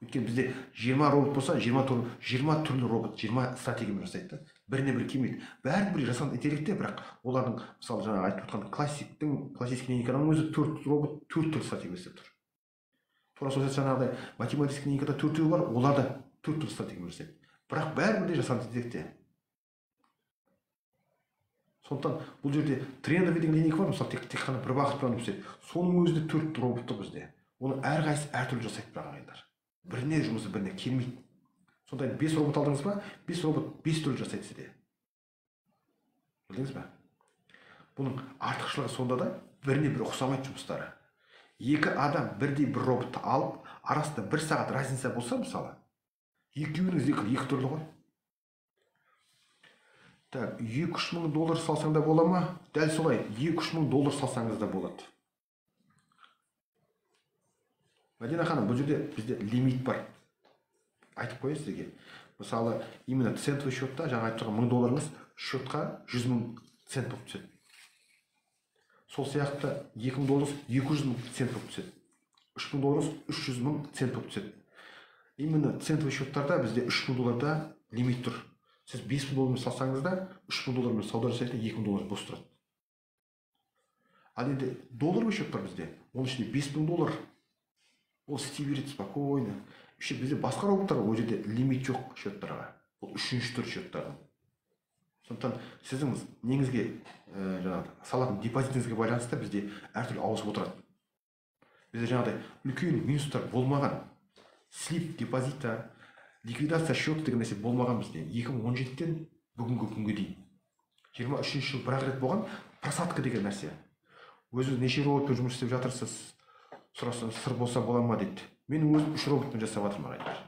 Өйткені бізде 20 робот болса, 20 түрлі робот, 20 стратегиямен жасайды да. Біріне бірі келмейді. Бәрі бір жасанды интеллектте, бірақ олардың, мысалы, жаңа айтып отқан классический линейканың өзі 4 робот, 4 түрлі стратегия жасап тұр. Тура сол сияқты жаңағыдай математический линейкада 4 бар, олар да 4 түрлі стратегия жасайды. Бірақ бәрі бірдей жасанды интеллектте. Сондықтан бұл жерде трендовый деген линейка бар, мысалы, тек қана бір бағытпен жұмыс істейді. Соның өзінде 4 робот тұр бізде. Оның әрқайсысы әртүрлі жасайды бірақ ағайындар. Біріне жұмысы біріне келмейді. Сонда 5 робот алдыңыз ба, 5 робот 5 түрлі жасайды сізде. Білдіңіз ба? Бұның артықшылығы сонда да, біріне бірі ұқсамайды жұмыстары. Екі адам бірдей бір роботты алып, арасында бір сағат разница болса, мысалы, екеуінің зиқы екі түрлі ғой. Так, 2-3 мың доллар салсаң да бола ма? Дәл солай, 2-3 мың доллар салсаңыз да болады. Мәдина ханым, бұл жерде бізде лимит бар. Айтып қояйын сізге. Мысалы, именно центовый счетта, жаңа айтып тұрған 1000 долларыңыз счетқа 100 мың цент болып түседі. Сол сияқты 2000 долларыңыз 200 мың цент болып түседі. 3000 долларыңыз 300 мың цент болып түседі. Именно центовый счеттарда бізде 3000 долларда лимит тұр. Сіз 5000 доллармен салсаңыз да, 3000 доллармен сауда жасайды, 2000 доллар бос тұрады. Ал енді долларлы счет бар бізде. Оның ішінде 5000 доллар. Ол істей береді спокойно. Еще бізде басқа роботтар, ол жерде лимит жоқ счеттарға. Ол үшінші түр счеттардың. Сондықтан сіздің неңізге, жаңағы салатын депозитіңізге байланысты бізде әртүрлі ауысып отырады. Бізде жаңағыдай үлкен минустар болмаған. Слип депозита, ликвидация счета деген нәрсе болмаған бізде. 2017-тен бүгінгі күнге дейін. 23 жыл бір-ақ рет болған просадка деген нәрсе. Өзіңіз неше роботпен жұмыс істеп жатырсыз? Сұрасам, сыр болса бола ма дейді. Мен өзім 3 роботпен жасап жатырмын ағайындар.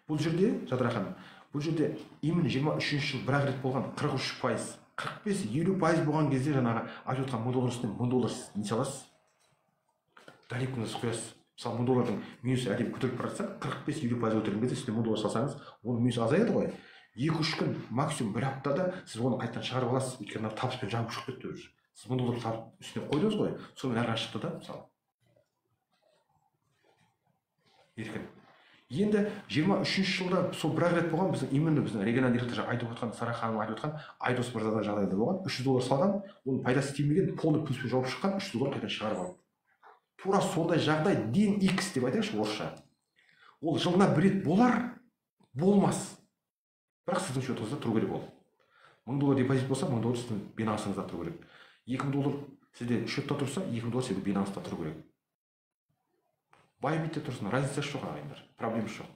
Бұл жерде, Жадыра ханым, бұл жерде именно 23 жыл бір-ақ рет болған 43%, 45-50% болған кезде жаңағы айтып отқан 1000 доллар үстіне 1000 доллар не саласыз? Доливкаңызды құясыз. Мысалы, 1000 доллардың минусы әдемі көтеріліп бара жатса, 45-50% көтерілген кезде үстіне 1000 доллар салсаңыз, оның минусы азаяды ғой. 2-3 күн, максимум бір аптада сіз оны қайтадан шығарып аласыз, өйткені табыспен жабып шығып кетті уже. Сіз 1000 доллар салып үстіне қойдыңыз ғой, сонымен әрі қарай шықты да, мысалы. Еркін. Енді 23 жылда сол бір-ақ рет болған біздің именно біздің региональный директор айтып отқан, Сара ханым айтып отқан Айдос мырзадан жағдайда болған 300 доллар салған, оның пайдасы тимеген, полный плюспен жауып шыққан, 300 доллар қайтадан шығарып алды. Тура сондай жағдай день X деп айтайықшы орысша. Ол жылына бір рет болар, болмас. Бірақ сіздің счетыңызда тұру керек ол. 1000 доллар депозит болса, 1000 доллар сіздің Binance'ыңызда тұру керек. 2000 доллар сізде счетта тұрса, 2000 доллар сізде Binance'та тұру керек. Байбитте тұрсын, разницасы жоқ ағайындар, проблемасы жоқ.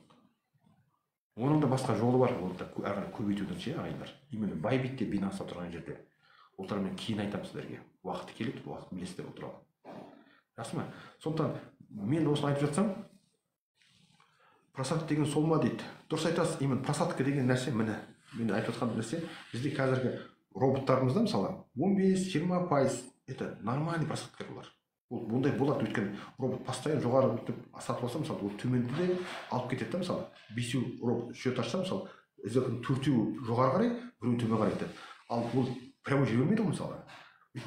Оның да басқа жолы бар, оны да әрі қарай көбейтудің ше ағайындар. Именно Байбитте Binance'та тұрған жерде. Ол туралы мен кейін айтамын сіздерге. Уақыты келеді, уақыт білесіздер ол туралы. Жақсы ма? Сондықтан мен осыны айтып жатсам, просадка деген сол ма дейді. Дұрыс айтасыз, именно просадка деген нәрсе міне. Мен айтып жатқан нәрсе, бізде қазіргі роботтарымызда мысалы 15-20% это нормальный просадка олар. Ол бұндай болады, өйткені робот постоянно жоғары өтіп сатып алса, мысалы, ол төменді де алып кетеді да, мысалы, 5 робот счет ашса, мысалы, сделканың 4-еуі жоғары қарай, біреуі төмен қарай кетеді. Ал ол прямо жібермейді ғой, мысалы.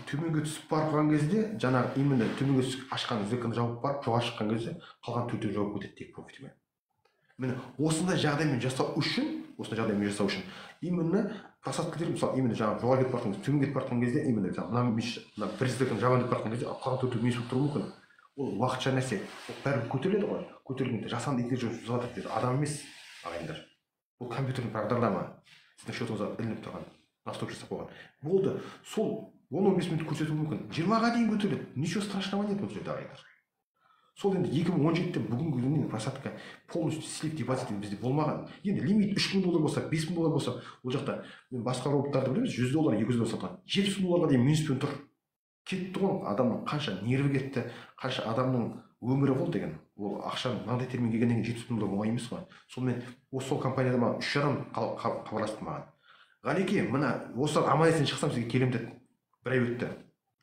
Төменге түсіп барып қалған кезде, жаңағы именно төменге түсіп ашқан сделканы жауып барып, жоғары шыққан кезде қалған 4-еуі жауып кетеді тек профитімен. Міне осындай жағдаймен жасау үшін, именно просадка дер, мысалы, именно жаңағы жоғары кетіп бара жатқан кезде, төмен кетіп бара жатқан кезде, именно жаңағы мына бір сделканы жабайын деп бара жатқан кезде қалған 4-еуі минус болып тұруы мүмкін. Ол уақытша нәрсе. Ол бәрібір көтеріледі ғой. Көтерілгенде жасанды интеллект жұмыс жасап жатыр деді. Адам емес, ағайындар. Бұл компьютердің бағдарлама. Сіздің счетыңызға ілініп тұрған, настройка жасап қойған. Болды. Сол 10-15 минут көрсетуі мүмкін. 20-ға дейін көтеріледі. Ничего страшного нет бұл жерде, ағайындар. Сол енді 2017-те бүгінгі күннен просадка полностью слив депозит бізде болмаған. Енді лимит 3000 доллар болса, 5000 доллар болса, ол жақта мен басқа роботтарды білеміз, 100 доллар, 200 доллар сатқан. 70 мың долларға дейін минуспен тұр. Кетті ғой, адамның қанша нерві кетті, қанша адамның өмірі болды деген. Ол ақшаны мынандай термин келгеннен кейін 70 мың доллар оңай емес қой. Сонымен сол компанияда маған 3,5 хабарласты маған. Ғалеке, мына осыдан аман есен шықсам сізге келемін деді. Бір ай өтті.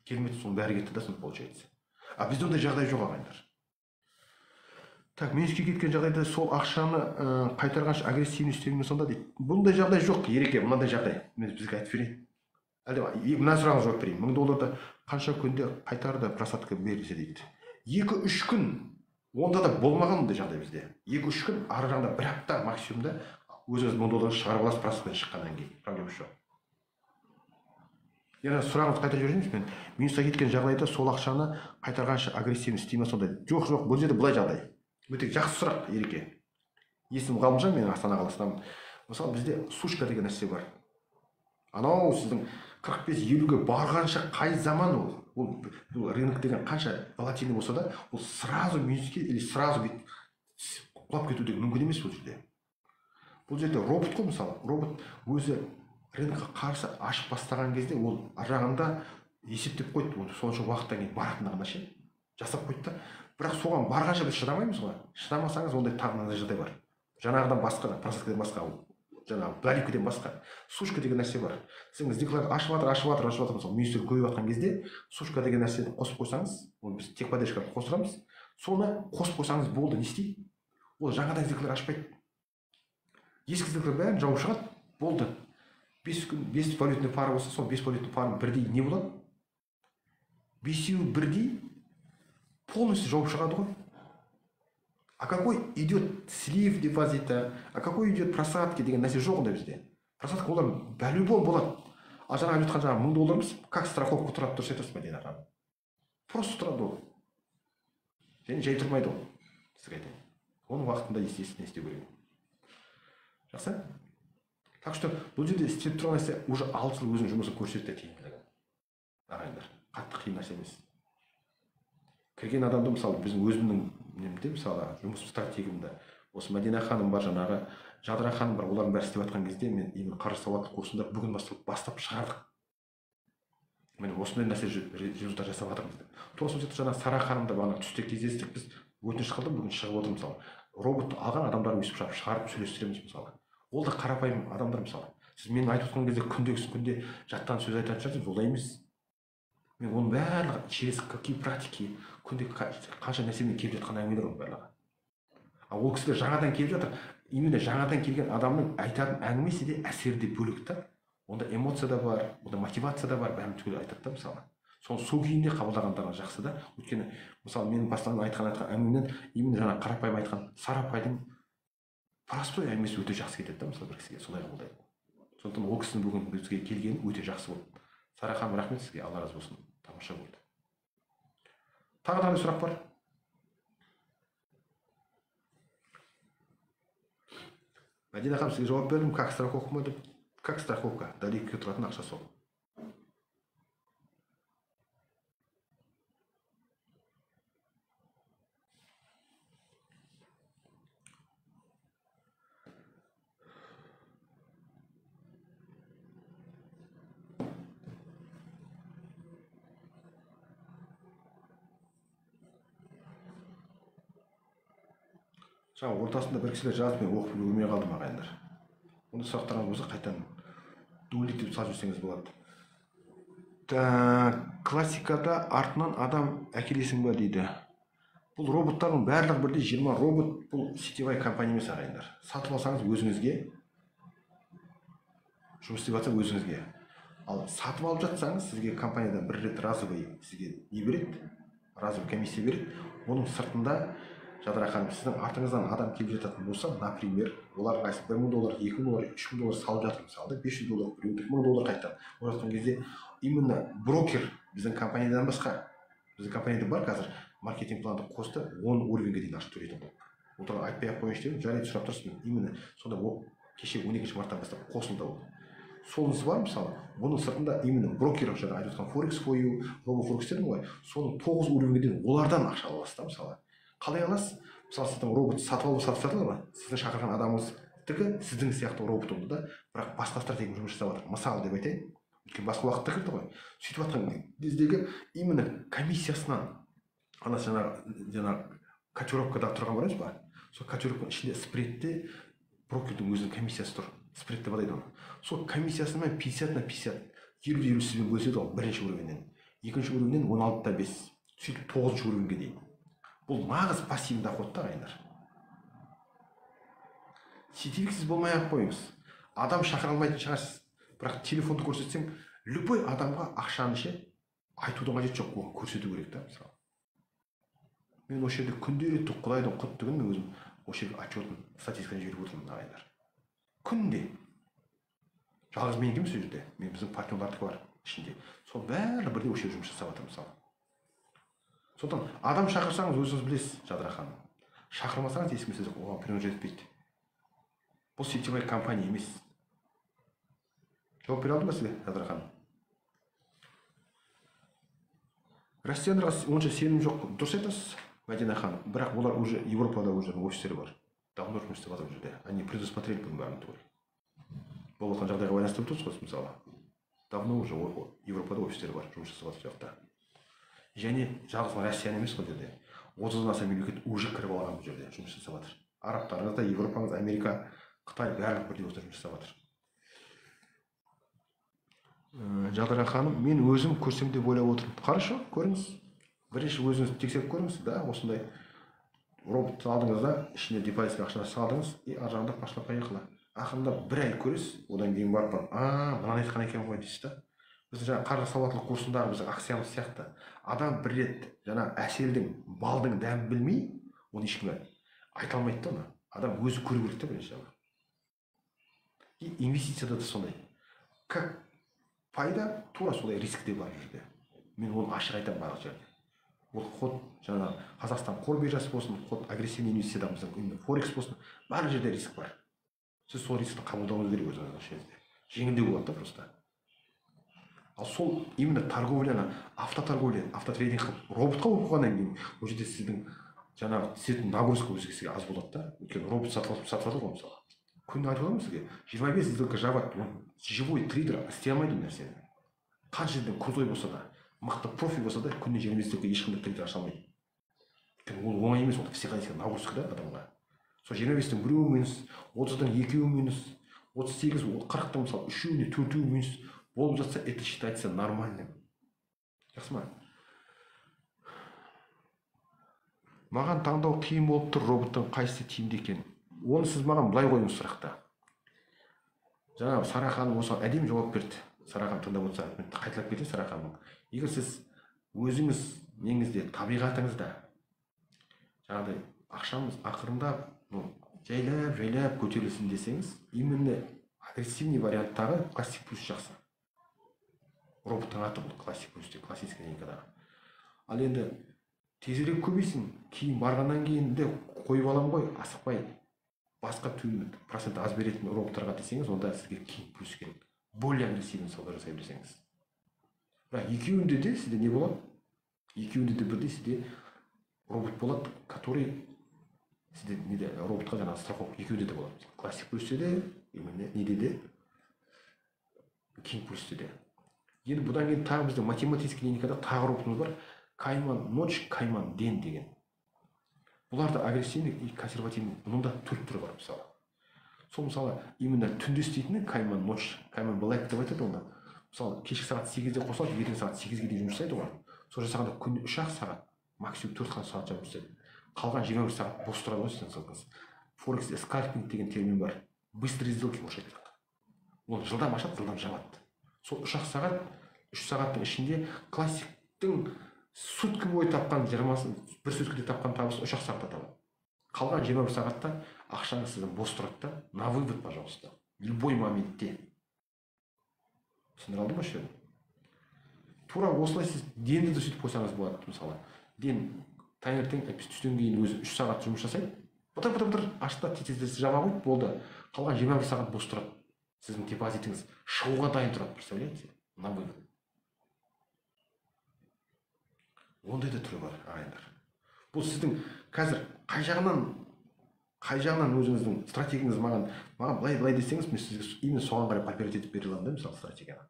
Келмеді, соның бәрі кетті да, сонда получается. А бізде ондай жағдай жоқ, ағайындар. Так, минуске кеткен жағдайда сол ақшаны қайтарғанша агрессивный істеумен сонда дейді. Бұндай жағдай жоқ, Ереке, мынандай жағдай. Мен бізге айтып берейін. Әлде мына сұрағыңызға жауап берейін. 1000 долларды қанша күнде қайтарды просадка берілсе дейді. 2-3 күн, онда да болмаған ондай жағдай бізде. 2-3 күн, ары жағында бір апта максимумда өзіңіз 1000 долларды шығарып аласыз просадкадан шыққаннан кейін. Проблема жоқ. Яғни сұрағыңызды қайта жіберсеңіз, мен минусқа кеткен жағдайда сол ақшаны қайтарғанша агрессивный істей ме сондай. Жоқ, жоқ, бұл жерде былай жағдай. Өте жақсы сұрақ, Ереке. Есімім Ғалымжан, мен Астана қаласынанмын. Мысалы, бізде сушка деген нәрсе бар. Анау сіздің 45-50-ге барғанша қай заман ол? Ол бұл рынок деген қанша волатильный болса да, ол сразу минуске или сразу бүйтіп құлап кету деген мүмкін емес бұл жерде. Бұл жерде робот қой, мысалы. Робот өзі рынокқа қарсы ашып бастаған кезде ол ар жағында есептеп қойды, оны сонша уақыттан кейін баратындығына ше жасап қойды да. Бірақ соған барғанша біз шыдамаймыз ғой. Шыдамасаңыз ондай тағы мынандай жағдай бар. Жаңағыдан басқа, просадкадан басқа, жаңағы доливкадан басқа сушка деген нәрсе бар. Сіз сделкалар ашып жатыр, ашып жатыр, ашып жатыр, мысалы минустер көбейіп жатқан кезде сушка деген нәрсені қосып қойсаңыз, оны біз техподдержкаға қосырамыз, соны қосып қойсаңыз болды, не істейді? Ол жаңадан сделкалар ашпайды. Ескі сделкалар бәрін жауып шығады, болды. 5 күн, 5 валютный пара болса, сол 5 валютный параның бірдей не болады? Бесеуі бірдей полностью жауып шығады ғой. А какой идет слив депозита, а какой идет просадки деген нәрсе жоқ онда бізде. Просадка олар по-любому болады. Ал жаңа айтып жатқан жаңағы 1000 долларымыз как страховка тұрады, дұрыс айтасыз ба, Дина ханым? Просто тұрады ол. Және жай тұрмайды ол. Сізге айтайын. Оның уақытында естественно істеу керек. Жақсы? Так что бұл жерде істеп тұрған нәрсе уже 6 жыл өзінің жұмысын көрсетті тиімділігін. Ағайындар, қатты қиын нәрсе емес. Кірген адамды, мысалы, біздің өзімнің немде, мысалы, жұмыс стратегиямда осы Мәдина ханым бар, жаңағы Жадыра ханым бар, олардың бәрі істеп жатқан кезде мен именно қаржы сауаттылық курсында бүгін бастап шығардық. Міне осындай нәрсе результат жасап жатырмыз деп. Тура сол сияқты жаңа Сара ханым да бағана түсте кездестік, біз өтініш қылдым, бүгін шығып отыр, мысалы. Роботты алған адамдар өйстіп шығарып сөйлестіреміз, мысалы. Ол да қарапайым адамдар, мысалы. Сіз менің айтып отқан кезде күндегісін күнде жаттан сөз айтатын шығарсыз, олай емес. Мен оның барлығы через какие практики, күнде қанша нәрсемен келіп жатқан әңгімелер оның барлығы. Ал ол кісілер жаңадан келіп жатыр. Именно жаңадан келген адамның айтатын әңгімесі де әсері де бөлек та. Онда эмоция да бар, онда мотивация да бар, бәрін түгел айтады да, мысалы. Соны сол күйінде қабылдағандарың жақсы да. Өйткені, мысалы, менің бастан айтқан әңгімемнен именно жаңа қарапайым айтқан Сара апайдың простой әңгімесі өте жақсы кетеді да, мысалы, бір кісіге солай қабылдайды. Сондықтан ол кісінің бүгін бізге келгені өте жақсы болды. Сара ханым, рахмет сізге, Алла разы болсын. Тамаша болды. Тағы да қандай сұрақ бар? Мәдина ханым, сізге жауап бердім, как страховка ма деп. Как страховка, доливкаға тұратын ақша сол. Жаңа ортасында бір кісілер жазып, мен оқып үлгермей қалдым, ағайындар. Онда сұрақтарыңыз болса қайтадан дублик деп салып жіберсеңіз болады. Так, классикада артынан адам әкелесің ба дейді. Бұл роботтардың барлығы бірдей 20 робот, бұл сетевой компания емес, ағайындар. Сатып алсаңыз өзіңізге, жұмыс істеп жатса өзіңізге. Ал сатып алып жатсаңыз, сізге компаниядан бір рет разовый сізге не береді, разовый комиссия береді. Оның сыртында Жадыра ханым, сіздің артыңыздан адам келіп жататын болса, например, олар қайсы 1000 доллар, 2000 доллар, 3000 доллар салып жатыр, мысалы, 500 доллар, біреу 1000 доллар қайтадан. Ол жатқан кезде именно брокер біздің компаниядан басқа, біздің компанияда бар қазір маркетинг планды қосты, 10 уровеньге дейін ашып төлейтін болды. Ол туралы айтпай ақ қояйыншы дедім, жарайды, сұрап тұрсыз, мен именно сонда ол кеше 12 марттан бастап қосылды ол. Солыңыз бар, мысалы, оның сыртында именно брокер жаңа айтып отқан Forex for You, Robo Forex дедім ғой, соның 9 уровеньге дейін олардан ақша аласыз да, мысалы. Қалай аласыз? Мысалы, сіздің робот сатып алып сатып жатыр ма? Сіздің шақырған адамыңыздікі сіздің сияқты робот болды да, бірақ басқа стратегия жұмыс жасап жатыр. Мысалы деп айтайын, өйткені басқа уақытта кірді ғой. Сөйтіп жатқан кездегі именно комиссиясынан ана жаңағы котировкада тұрған бар емес па? Сол котировканың ішінде спредте брокердің өзінің комиссиясы тұр. Спред деп атайды оны. Сол комиссиясымен 50 на 50, 50-50 сізбен бөліседі ғой бірінші уровеньнен. Екінші уровеньнен 16,5, сөйтіп тоғызыншы уровеньге дейін. Бұл нағыз пассивный доход та, ағайындар. Сетевик сіз болмай ақ қойыңыз, адам шақыра алмайтын шығарсыз, бірақ телефонды көрсетсең, любой адамға ақшаны ше айтудың қажеті жоқ, оған көрсету керек та. Мысалы, мен осы жерде күнделікті, құдайдың құтты күні, мен өзім осы жерге отчетін, статистиканы жіберіп отырмын, ағайындар, күнде. Жалғыз менікі емес, ол жерде мен, біздің партнерлардікі бар ішінде, сол бәрі бірдей осы жерде жұмыс жасап жатыр. Мысалы, сондықтан адам шақырсаңыз, өзіңіз білесіз, Жадыра ханым, шақырмасаңыз, ешкім сізді оған принуждать етпейді. Бұл сетевой компания емес. Жауап бере алдым ба сізге, Жадыра ханым? Россияларға онша сенім жоқ, дұрыс айтасыз, Мәдина ханым, бірақ олар уже Европада өздерінің офистері бар, давно жұмыс істеп жатыр ол жерде. Они предусмотрели бұның бәрін түгел. Болып жатқан жағдайға байланысты тұрсыз ғой. Мысалы, давно уже Европада офистері бар, жұмыс жасап жатыр жақта. Және жалғыз Россияны емес қой, жерде 30-дан аса мемлекет уже кіріп алған, бұл жерде жұмыс жасап жатыр. Арабтарыңыз да, Европаңыз, Америка, Қытай, барлығы бірдей осында жұмыс жасап жатыр. Жадыра ханым, мен өзім көрсем деп ойлап отырмын. Хорошо, көріңіз. Бірінші өзіңіз тексеріп көріңіз да. Осындай роботты алдыңыз да, ішіне депозитке ақшаны салдыңыз, и ар жағында пошла поехала. Ақырындап бір ай көресіз, одан кейін барып барып а, мынаны айтқан екен ғой дейсіз да. Біздің жаңағы қаржы сауаттылық курсындағы біздің акциямыз сияқты, адам бір рет жаңа әселдің, балдың дәмін білмей, оны ешкім айта алмайды да. Оны адам өзі көру керек та бірінші. И инвестицияда да сондай, как пайда, тура солай риск те бар бұл жерде. Мен оны ашық айтамын барлық жерде. Ол хоть жаңағы Қазақстан қор биржасы болсын, хоть агрессивный инвестицияда біздің именно форекс болсын, барлық жерде риск бар. Сіз сол рискті қабылдауыңыз керек өзіңіз, осы жерде жеңілдеу болады да просто. Ал сол именно торговляны, автоторговля, автотрейдинг қылып, роботқа қойып қойғаннан кейін, ол жерде сіздің жаңағы түсетін нагрузка өзіңізге сізге аз болады да, өйткені робот сатып алып сатып жатыр ғой. Мысалы, күніне айтып отырмын сізге, 25 сделка жабады. Оны живой трейдер істей алмайды ол нәрсені. Қанша жерден крутой болса да, мықты профи болса да, күніне 25 сделка ешқандай трейдер аша алмайды, өйткені ол оңай емес, ол психологический нагрузка да адамға. Сол 25-тің біреуі минус, 30-дың екеуі минус, 38, 40-тың, мысалы, үшеуіне, төртеуі минус болып жатса, это считается нормальным. Жақсы ма? Маған таңдау қиын болып тұр, роботтың қайсысы тиімді екен. Оны сіз маған былай қойыңыз сұрақты. Жаңа Сара ханым осыған әдемі жауап берді. Сара ханым тыңдап отырса, мен қайталап кетейін Сара ханымның. Егер сіз өзіңіз неңізде, табиғатыңызда жаңағыдай ақшамыз ақырындап, ну, жайлап жайлап көтерілсін десеңіз, именно агрессивный варианттағы Классик Плюс жақсы. Роботтың аты бұл Классик Плюс деп, классический линейкадағы. Ал енді тезірек көбейсін, кейін барғаннан кейін де қойып аламын ғой, асықпай, басқа процент аз беретін роботтарға десеңіз, онда сізге Кинг Плюс керек, более агрессивный сауда жасай білсеңіз. Бірақ екеуінде де сізде не болады? Екеуінде де бірдей сізде робот болады, который сізде неде, роботқа жаңағы страховка екеуінде де болады: Классик Плюсте де, именно неде де, Кинг Плюсте де. Енді бұдан кейін тағы бізде математический линейкада тағы роботымыз бар, Кайман Ночь, Кайман День деген. Бұлар да агрессивный и консервативный. Бұның да төрт түрі бар. Мысалы, сол, мысалы, именно түнде істейтіні Кайман Ночь, Кайман Блэк деп айтады оны. Мысалы, кешкі сағат 8-де қосылады, ертең сағат 8-ге дейін жұмыс жасайды ғой. Сол жасағанда күніне 3-ақ сағат, максимум 4 сағат жұмыс жасайды, қалған 21 сағат бос тұрады ғой сіздің ссылкаңыз. Форекс скальпинг деген термин бар, быстрые сделки орысша айтсақ. Оны жылдам ашады, жылдам жабады. Сол 3-ақ сағат, 3 сағаттың ішінде классиктің сутка бойы тапқан жиырмасын, бір суткада тапқан табысын 3-ақ сағатта табады. Қалған 21 сағатта ақшаңыз сіздің бос тұрады да, на вывод, пожалуйста, любой моментте. Түсіндіре алдым ба? Осы тура осылай сіз денді де сөйтіп қойсаңыз болады. Мысалы, ден таңертең, әйтпесе түстен кейін өзі 3 сағат жұмыс жасайды, бытыр бытыр бытыр ашты да, тез тез жаба қойды, болды. Қалған 21 сағат бос тұрады, сіздің депозитіңіз шығуға дайын тұрады, представляете, на вывод. Ондай да түрі бар, ағайындар. Бұл сіздің қазір қай жағынан өзіңіздің стратегияңыз маған былай былай десеңіз, мен сізге именно соған қарай подбирать етіп бере аламын да, мысалы, стратегияны.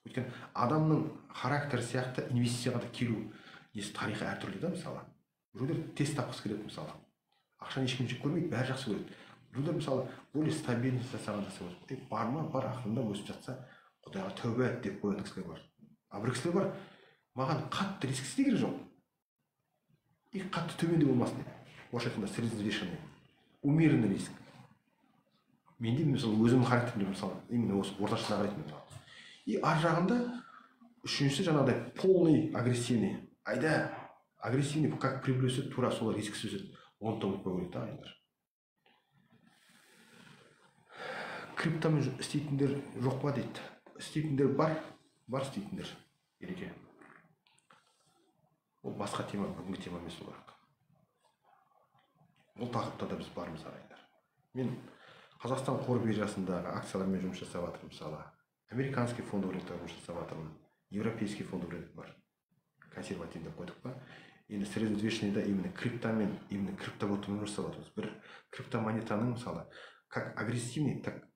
Өйткені адамның характері сияқты инвестицияға да келу несі тарихы әртүрлі да, мысалы. Біреулер тез тапқысы келеді, мысалы. Ақшаны ешкім жек көрмейді, бәрі жақсы көреді. Біреулер, мысалы, более стабильный жасаған жақсы көреді. Бар ма, бар, ақырында өсіп жатса, Құдайға тәубә деп қоятын кісілер бар. А бір кісілер бар, маған қатты рискісі де керек жоқ. И қатты төмен де болмасын деп. Орысша айтқанда средневзвешенный, умеренный риск. Менде, мысалы, өзімнің характерімде, мысалы, именно осы орташасына қарайтын, мысалы. И ар жағында үшіншісі жаңағыдай полный агрессивный. Айда агрессивный, как прибыль өседі, тура солай рискісі өседі. Оны да ұмытпау керек та, ағайындар. Криптомен істейтіндер жоқ па дейді. Істейтіндер бар, бар істейтіндер. Ереке. Ол басқа тема, бүгінгі тема емес ол бірақ. Ол тақырыпта да біз бармыз, ағайындар. Мен Қазақстан қор биржасындағы акциялармен жұмыс жасап жатырмын, мысалы. Американский фондовый рынокта жұмыс жасап жатырмын. Европейский фондовый рынок бар. Консерватив деп қойдық па. Енді средневзвешенныйда именно криптомен, именно криптовалютамен жұмыс жасап жатырмыз. Бір криптомонетаның, мысалы, как агрессивный, так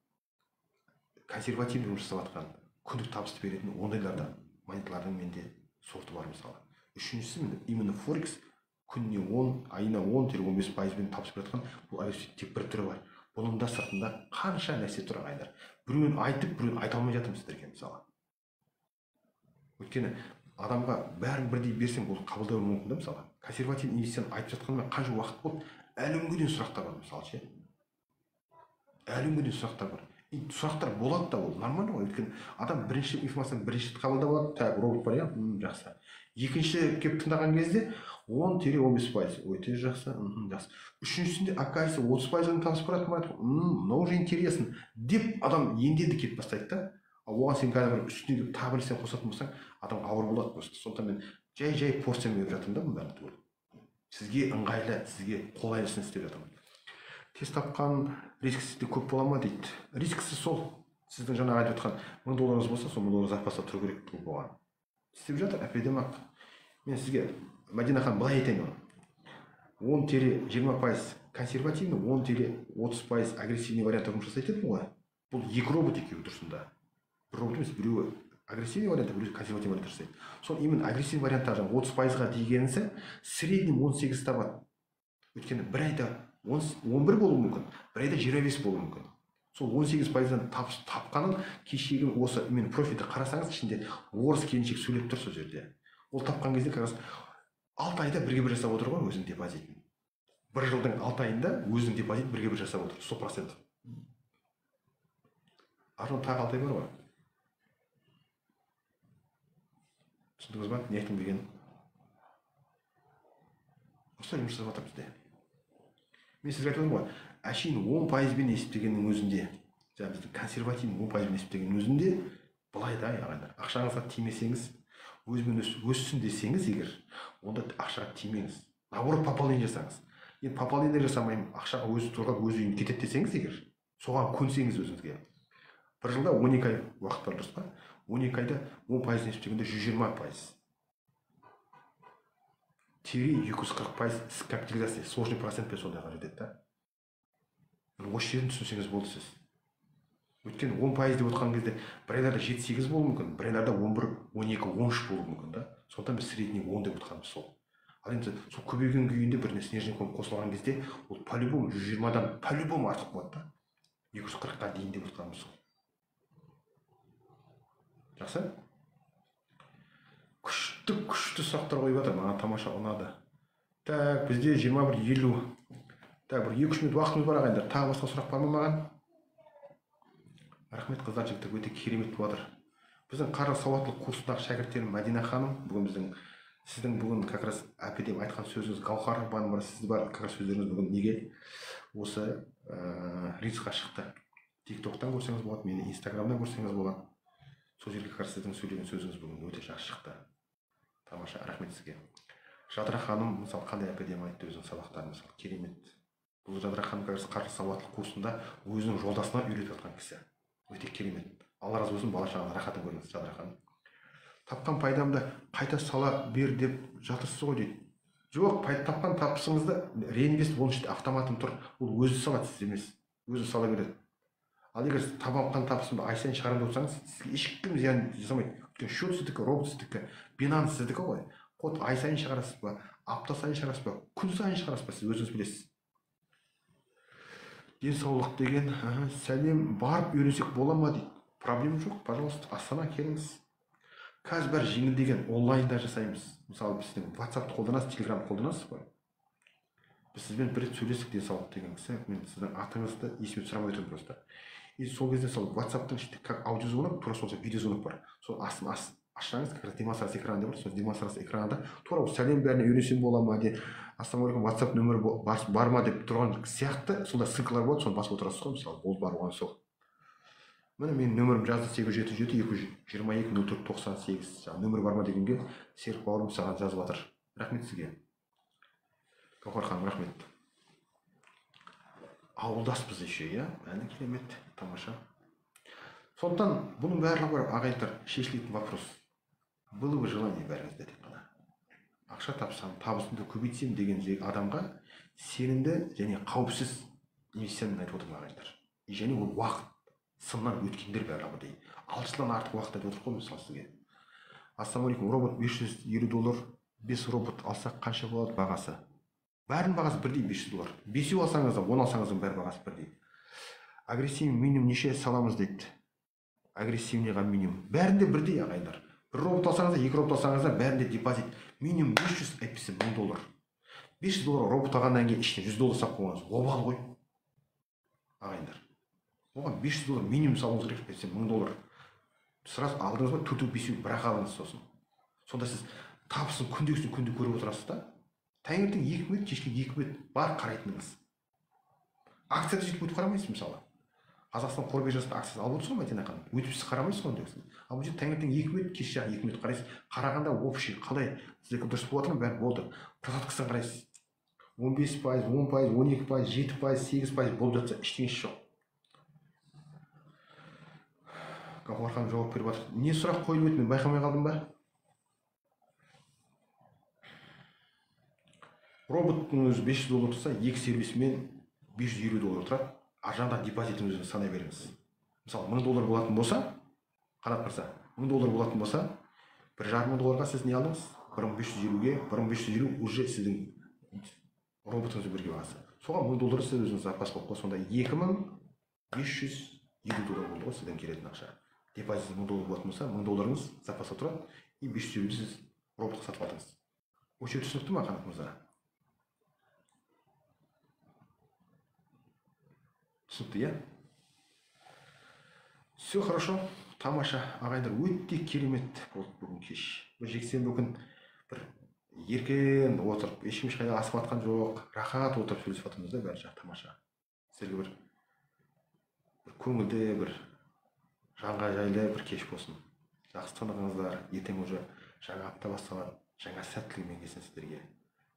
консервативный жұмыс жасап жатқан, күндік табысты беретін ондайларда монеталардың менде сорты бар, мысалы. Үшіншісі именно форекс, күніне 10, айына 10-15 пайызбен табыс беріп жатқан бұл агрессив тек бір түрі бар. Бұның да сыртында қанша нәрсе тұр, ағайындар. Біреуін айтып, біреуін айта алмай жатырмын сіздерге, мысалы. Өйткені адамға бәрін бірдей берсең, ол қабылдауы мүмкін да, мысалы. Консерватив инвестицияны айтып жатқаныма қанша уақыт болды, әлі күнге дейін сұрақтар бар, мысалы, ше. Әлі күнге дейін сұрақтар бар. И сұрақтар болады да, ол нормально ғой. Өйткені адам бірінші информацияны бірінші рет қабылдап алады, так, робот бар, иә, жақсы. Екінші келіп тыңдаған кезде 10-15%, өте жақсы, жақсы. Үшіншісінде, оказывается, 30%-дан табыс барады, мынау уже интересно деп адам енді келіп бастайды да. Ал оған сен қазір бір үстіне келіп тағы бір нәрсе қосатын болсаң, адамға ауыр болады просто. Сондықтан мен жай-жай порциямен беріп жатырмын да, бұның бәрін түгел. Сізге ыңғайлы, сізге қолайлысын істеп жатырмын. Тез тапқан рискісі де көп бола ма дейді. Рискісі сол, сіздің жаңа айтып отқан 1000 долларыңыз болса, сол 1000 доллар запаста тұру керек болған. Істеп жатыр, әп-әдемі ақ. Мен сізге, Мәдина ханым, былай айтайын оны. 10-20% консервативный, 10-30% агрессивный вариант жұмыс жасайды дедім ғой. Бұл екі робот екеуі тұрсында. Бір робот емес, біреуі агрессивный вариант, біреуі консервативный вариант жасайды. Сол именно агрессивный вариантта жаңа 30%-ға дегенісі среднем 18 табады. Өйткені бір айда 11 болуы мүмкін, бір айда 25 болуы мүмкін. Сол 18%-дан тапқанын кешегі осы мен профильді қарасаңыз, ішінде орыс келіншек сөйлеп тұр сол жерде. Ол тапқан кезде как раз 6 айда бірге бір жасап отыр ғой өзінің депозитін. Бір жылдың 6 айында өзінің депозитін бірге бір жасап отыр, 100%. Арғы тағы 6 ай бар ғой. Түсіндіңіз ба, не айтқым келгенін? Осылай жұмыс жасап жатыр бізде. Мен сізге айтып отырмын ғой, әшейін 10%-бен есептегеннің өзінде, жаңа біздің консервативный 10%-бен есептегеннің өзінде былай да, ағайындар, ақшаңызға тимесеңіз, өзімен өссін десеңіз егер, онда ақшаға тимеңіз. Наоборот, пополнение жасаңыз. Енді пополнение жасамаймын, ақшаға өзі тұрған, өзі үйім кетеді десеңіз егер, соған көнсеңіз өзіңізге. Бір жылда 12 ай уақыт бар, дұрыс па? 12 айда 10% есептегенде 120%. Тире 240% с капитализацией, сложный процентпен сондайға жетеді да. Осы жерін түсінсеңіз болды сіз. Өйткені 10% деп отқан кезде бір айларда 7-8 болуы мүмкін, бір айларда 11, 12, 13 болуы мүмкін да. Сондықтан біз средний 10 деп отқанымыз сол. Ал енді сол көбейген күйінде біріне снежный ком қосылған кезде ол по-любому 120-дан по-любому артық болады да. 240-қа дейін деп отқанымыз сол. Жақсы? Күшті сұрақтар қойып жатыр, маған тамаша ұнады. Так, бізде 21:50. Так, бір 2-3 минут уақытымыз бар ағайындар. Тағы басқа сұрақ бар ма маған? Рахмет, қыздар, жігіттер, өте керемет болып жатыр. Біздің қаржы сауаттылық курсындағы шәкірттерім Мәдина ханым, бүгін біздің сіздің бүгін как раз әпедем айтқан сөзіңіз Гаухар бар, сіз бар, как раз сөздеріңіз бүгін неге осы рилсқа шықты. TikTok-тан көрсеңіз болады, мені Инстаграмнан көрсеңіз болады. Сол жерге как раз сіздің сөйлеген сөзіңіз бүгін өте жақсы шықты. Тамаша, рахмет сізге. Жадыра ханым, мысалы, қандай әпедем айтты өзінің сабақтарын, мысалы, керемет. Бұл Жадыра ханым как раз қаржы сауаттылық курсында өзінің жолдасына үйретіп жатқан кісі. Өте керемет. Алла разы болсын, бала шағаның рахатын көріңіз, Жадыра ханым. Тапқан пайдамды қайта сала бер деп жатырсыз ғой дейді. Жоқ, тапқан табысыңызды реинвест оның ішінде автоматом тұр. Ол өзі салады, сіз емес. Өзі сала береді. Ал егер сіз тапқан табысымды ай сайын шығарамын деп отырсаңыз, сізге ешкім зиян жасамайды. Өйткені счет сіздікі, робот сіздікі, Binance сіздікі ғой. Код ай сайын шығарасыз ба, апта сайын шығарасыз ба, күн сайын шығарасыз ба, сіз өзіңіз білесіз. Денсаулық деген, сәлем, барып үйренсек бола ма дейді. Проблема жоқ, пожалуйста, Астана келіңіз. Қазір бәрі жеңілдеген, онлайнда жасаймыз. Мысалы, біздің WhatsApp-ты қолданасыз, Telegram-ды қолданасыз ғой. Біз сізбен бір рет сөйлестік денсаулық деген кісі, мен сіздің атыңызды есіме түсіре алмай отырмын просто. И сол кезде сол WhatsApp-тың ішінде как аудиозвонок, тура сол видеозвонок бар. Сол астын ашсаңыз, как раз демонстрация экраны бар, сол демонстрация экранында тура сәлем бәріне үйренсем бола ма деп, ассалаумағалейкум, WhatsApp нөмірі бар ма деп тұрған сияқты сондай ссылкалар болады, соны басып отырасыз ғой, мысалы, ол бар оған сол. Міне менің нөмірім жазды 877 222 04 98. Нөмір бар ма дегенге Серік бауырым саған жазып жатыр. Рахмет сізге. Гауһар ханым, рахмет. Ауылдаспыз еще, иә? Әне керемет, тамаша. Сондықтан бұның барлығы бар, ағайындар, шешілетін вопрос. Было бы желание бәріңізде тек қана. Ақша тапсам, табысымды көбейтсем деген адамға сенімді және қауіпсіз инвестицияны айтып отырмын ағайындар. Және ол уақыт сыннан өткендер барлығы бірдей. 6 жылдан артық уақыт айтып отыр ғой мысалы сізге. Ассалаумағалейкум, робот 550 доллар, 5 робот алсақ қанша болады бағасы? Бәрінің бағасы бірдей 500 доллар. 5 алсаңыз да, 10 алсаңыз да бәрі бағасы бірдей. Агрессивный минимум неше саламыз дейді. Агрессивныйға минимум. Бәрінде бірдей ағайындар. Бір робот алсаңыз да, 2 робот алсаңыз да, бәрінде депозит минимум 500, әйтпесе 1000 доллар. 500 доллар робот алғаннан кейін ішіне 100 доллар салып қойғаныңыз обал ғой. Ағайындар. Оған 500 доллар минимум салуыңыз керек, әйтпесе 1000 доллар. Сразу алдыңыз ба, 4-5 бірақ алыңыз сосын. Сонда сіз табысын күндегісін күнде көріп отырасыз да. Таңертең 2 минут, кешке 2 минут бар қарайтыныңыз. Акцияда сөйтіп өтіп қарамайсыз мысалы. Қазақстан қор биржасында акциясын алып отырсыз ғой Мәдина ханым. Өтіп сіз қарамайсыз ғой ондайсыз. Ал бұл жерде таңертең 2 минут, кешке 2 минут қарайсыз. Қарағанда общий қалай сіздікі дұрыс болып жатыр ма, бәрі болды. Просадкасын қарайсыз. 15%, 10%, 12%, 7%, 8% болып жатса ештеңесі жоқ. Гауһар ханым жауап беріп жатыр. Не сұрақ қойылып еді, мен байқамай қалдым ба? Роботтың өзі 500 доллар тұрса, 2 сервисімен 550 доллар тұрады. Ар жағында депозитіңізді санай беріңіз. Мысалы, 1000 доллар болатын болса, Қанат мырза, 1000 доллар болатын болса, 1,5 мың долларға сіз не алдыңыз? 1550-ге, 1550 уже сіздің роботыңызбен бірге бағасы. Соған 1000 доллар сіз өзіңіз запас қойып қойсаңыз, сонда 2550 доллар болды ғой сізден келетін ақша. Депозит 1000 доллар болатын болса, 1000 долларыңыз запаста тұрады, и 550 сіз роботқа сатып алдыңыз. Осы жер түсінікті ма, Қанат мырза? Түсінікті, иә? Все хорошо, тамаша, ағайындар, өте керемет болды бүгін кеш. Бір жексенбі күн бір еркін отырып, ешкім ешқайда асып атқан жоқ, рахат отырып сөйлесіп жатырмыз да, бәрі жақ тамаша. Сіздерге бір көңілді, бір жанға жайлы бір кеш болсын. Жақсы тынығыңыздар, ертең уже жаңа апта басталады, жаңа сәттілігімен келсін сіздерге.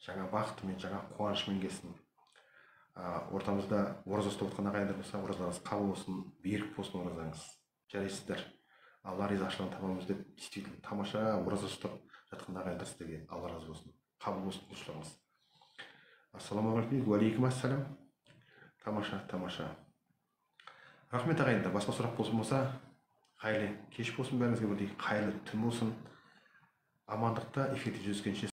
Жаңа бақытымен, жаңа қуанышымен келсін. Ортамызда ораза ұстап отқан ағайындар болса, оразаларыңыз қабыл болсын, берік болсын оразаңыз. Жарайсыздар. Алла ризашылығын табамыз деп, действительно тамаша ораза ұстап жатқан ағайындар сіздерге Алла разы болсын. Қабыл болсын құлшылығыңыз. Ассалаумағалейкум, уалейкум ассалам. Тамаша, тамаша. Рахмет ағайындар, басқа сұрақ болсын болса, қайырлы кеш болсын бәріңізге бірдей, қайырлы түн болсын. Амандықта эфирде жүздескенше.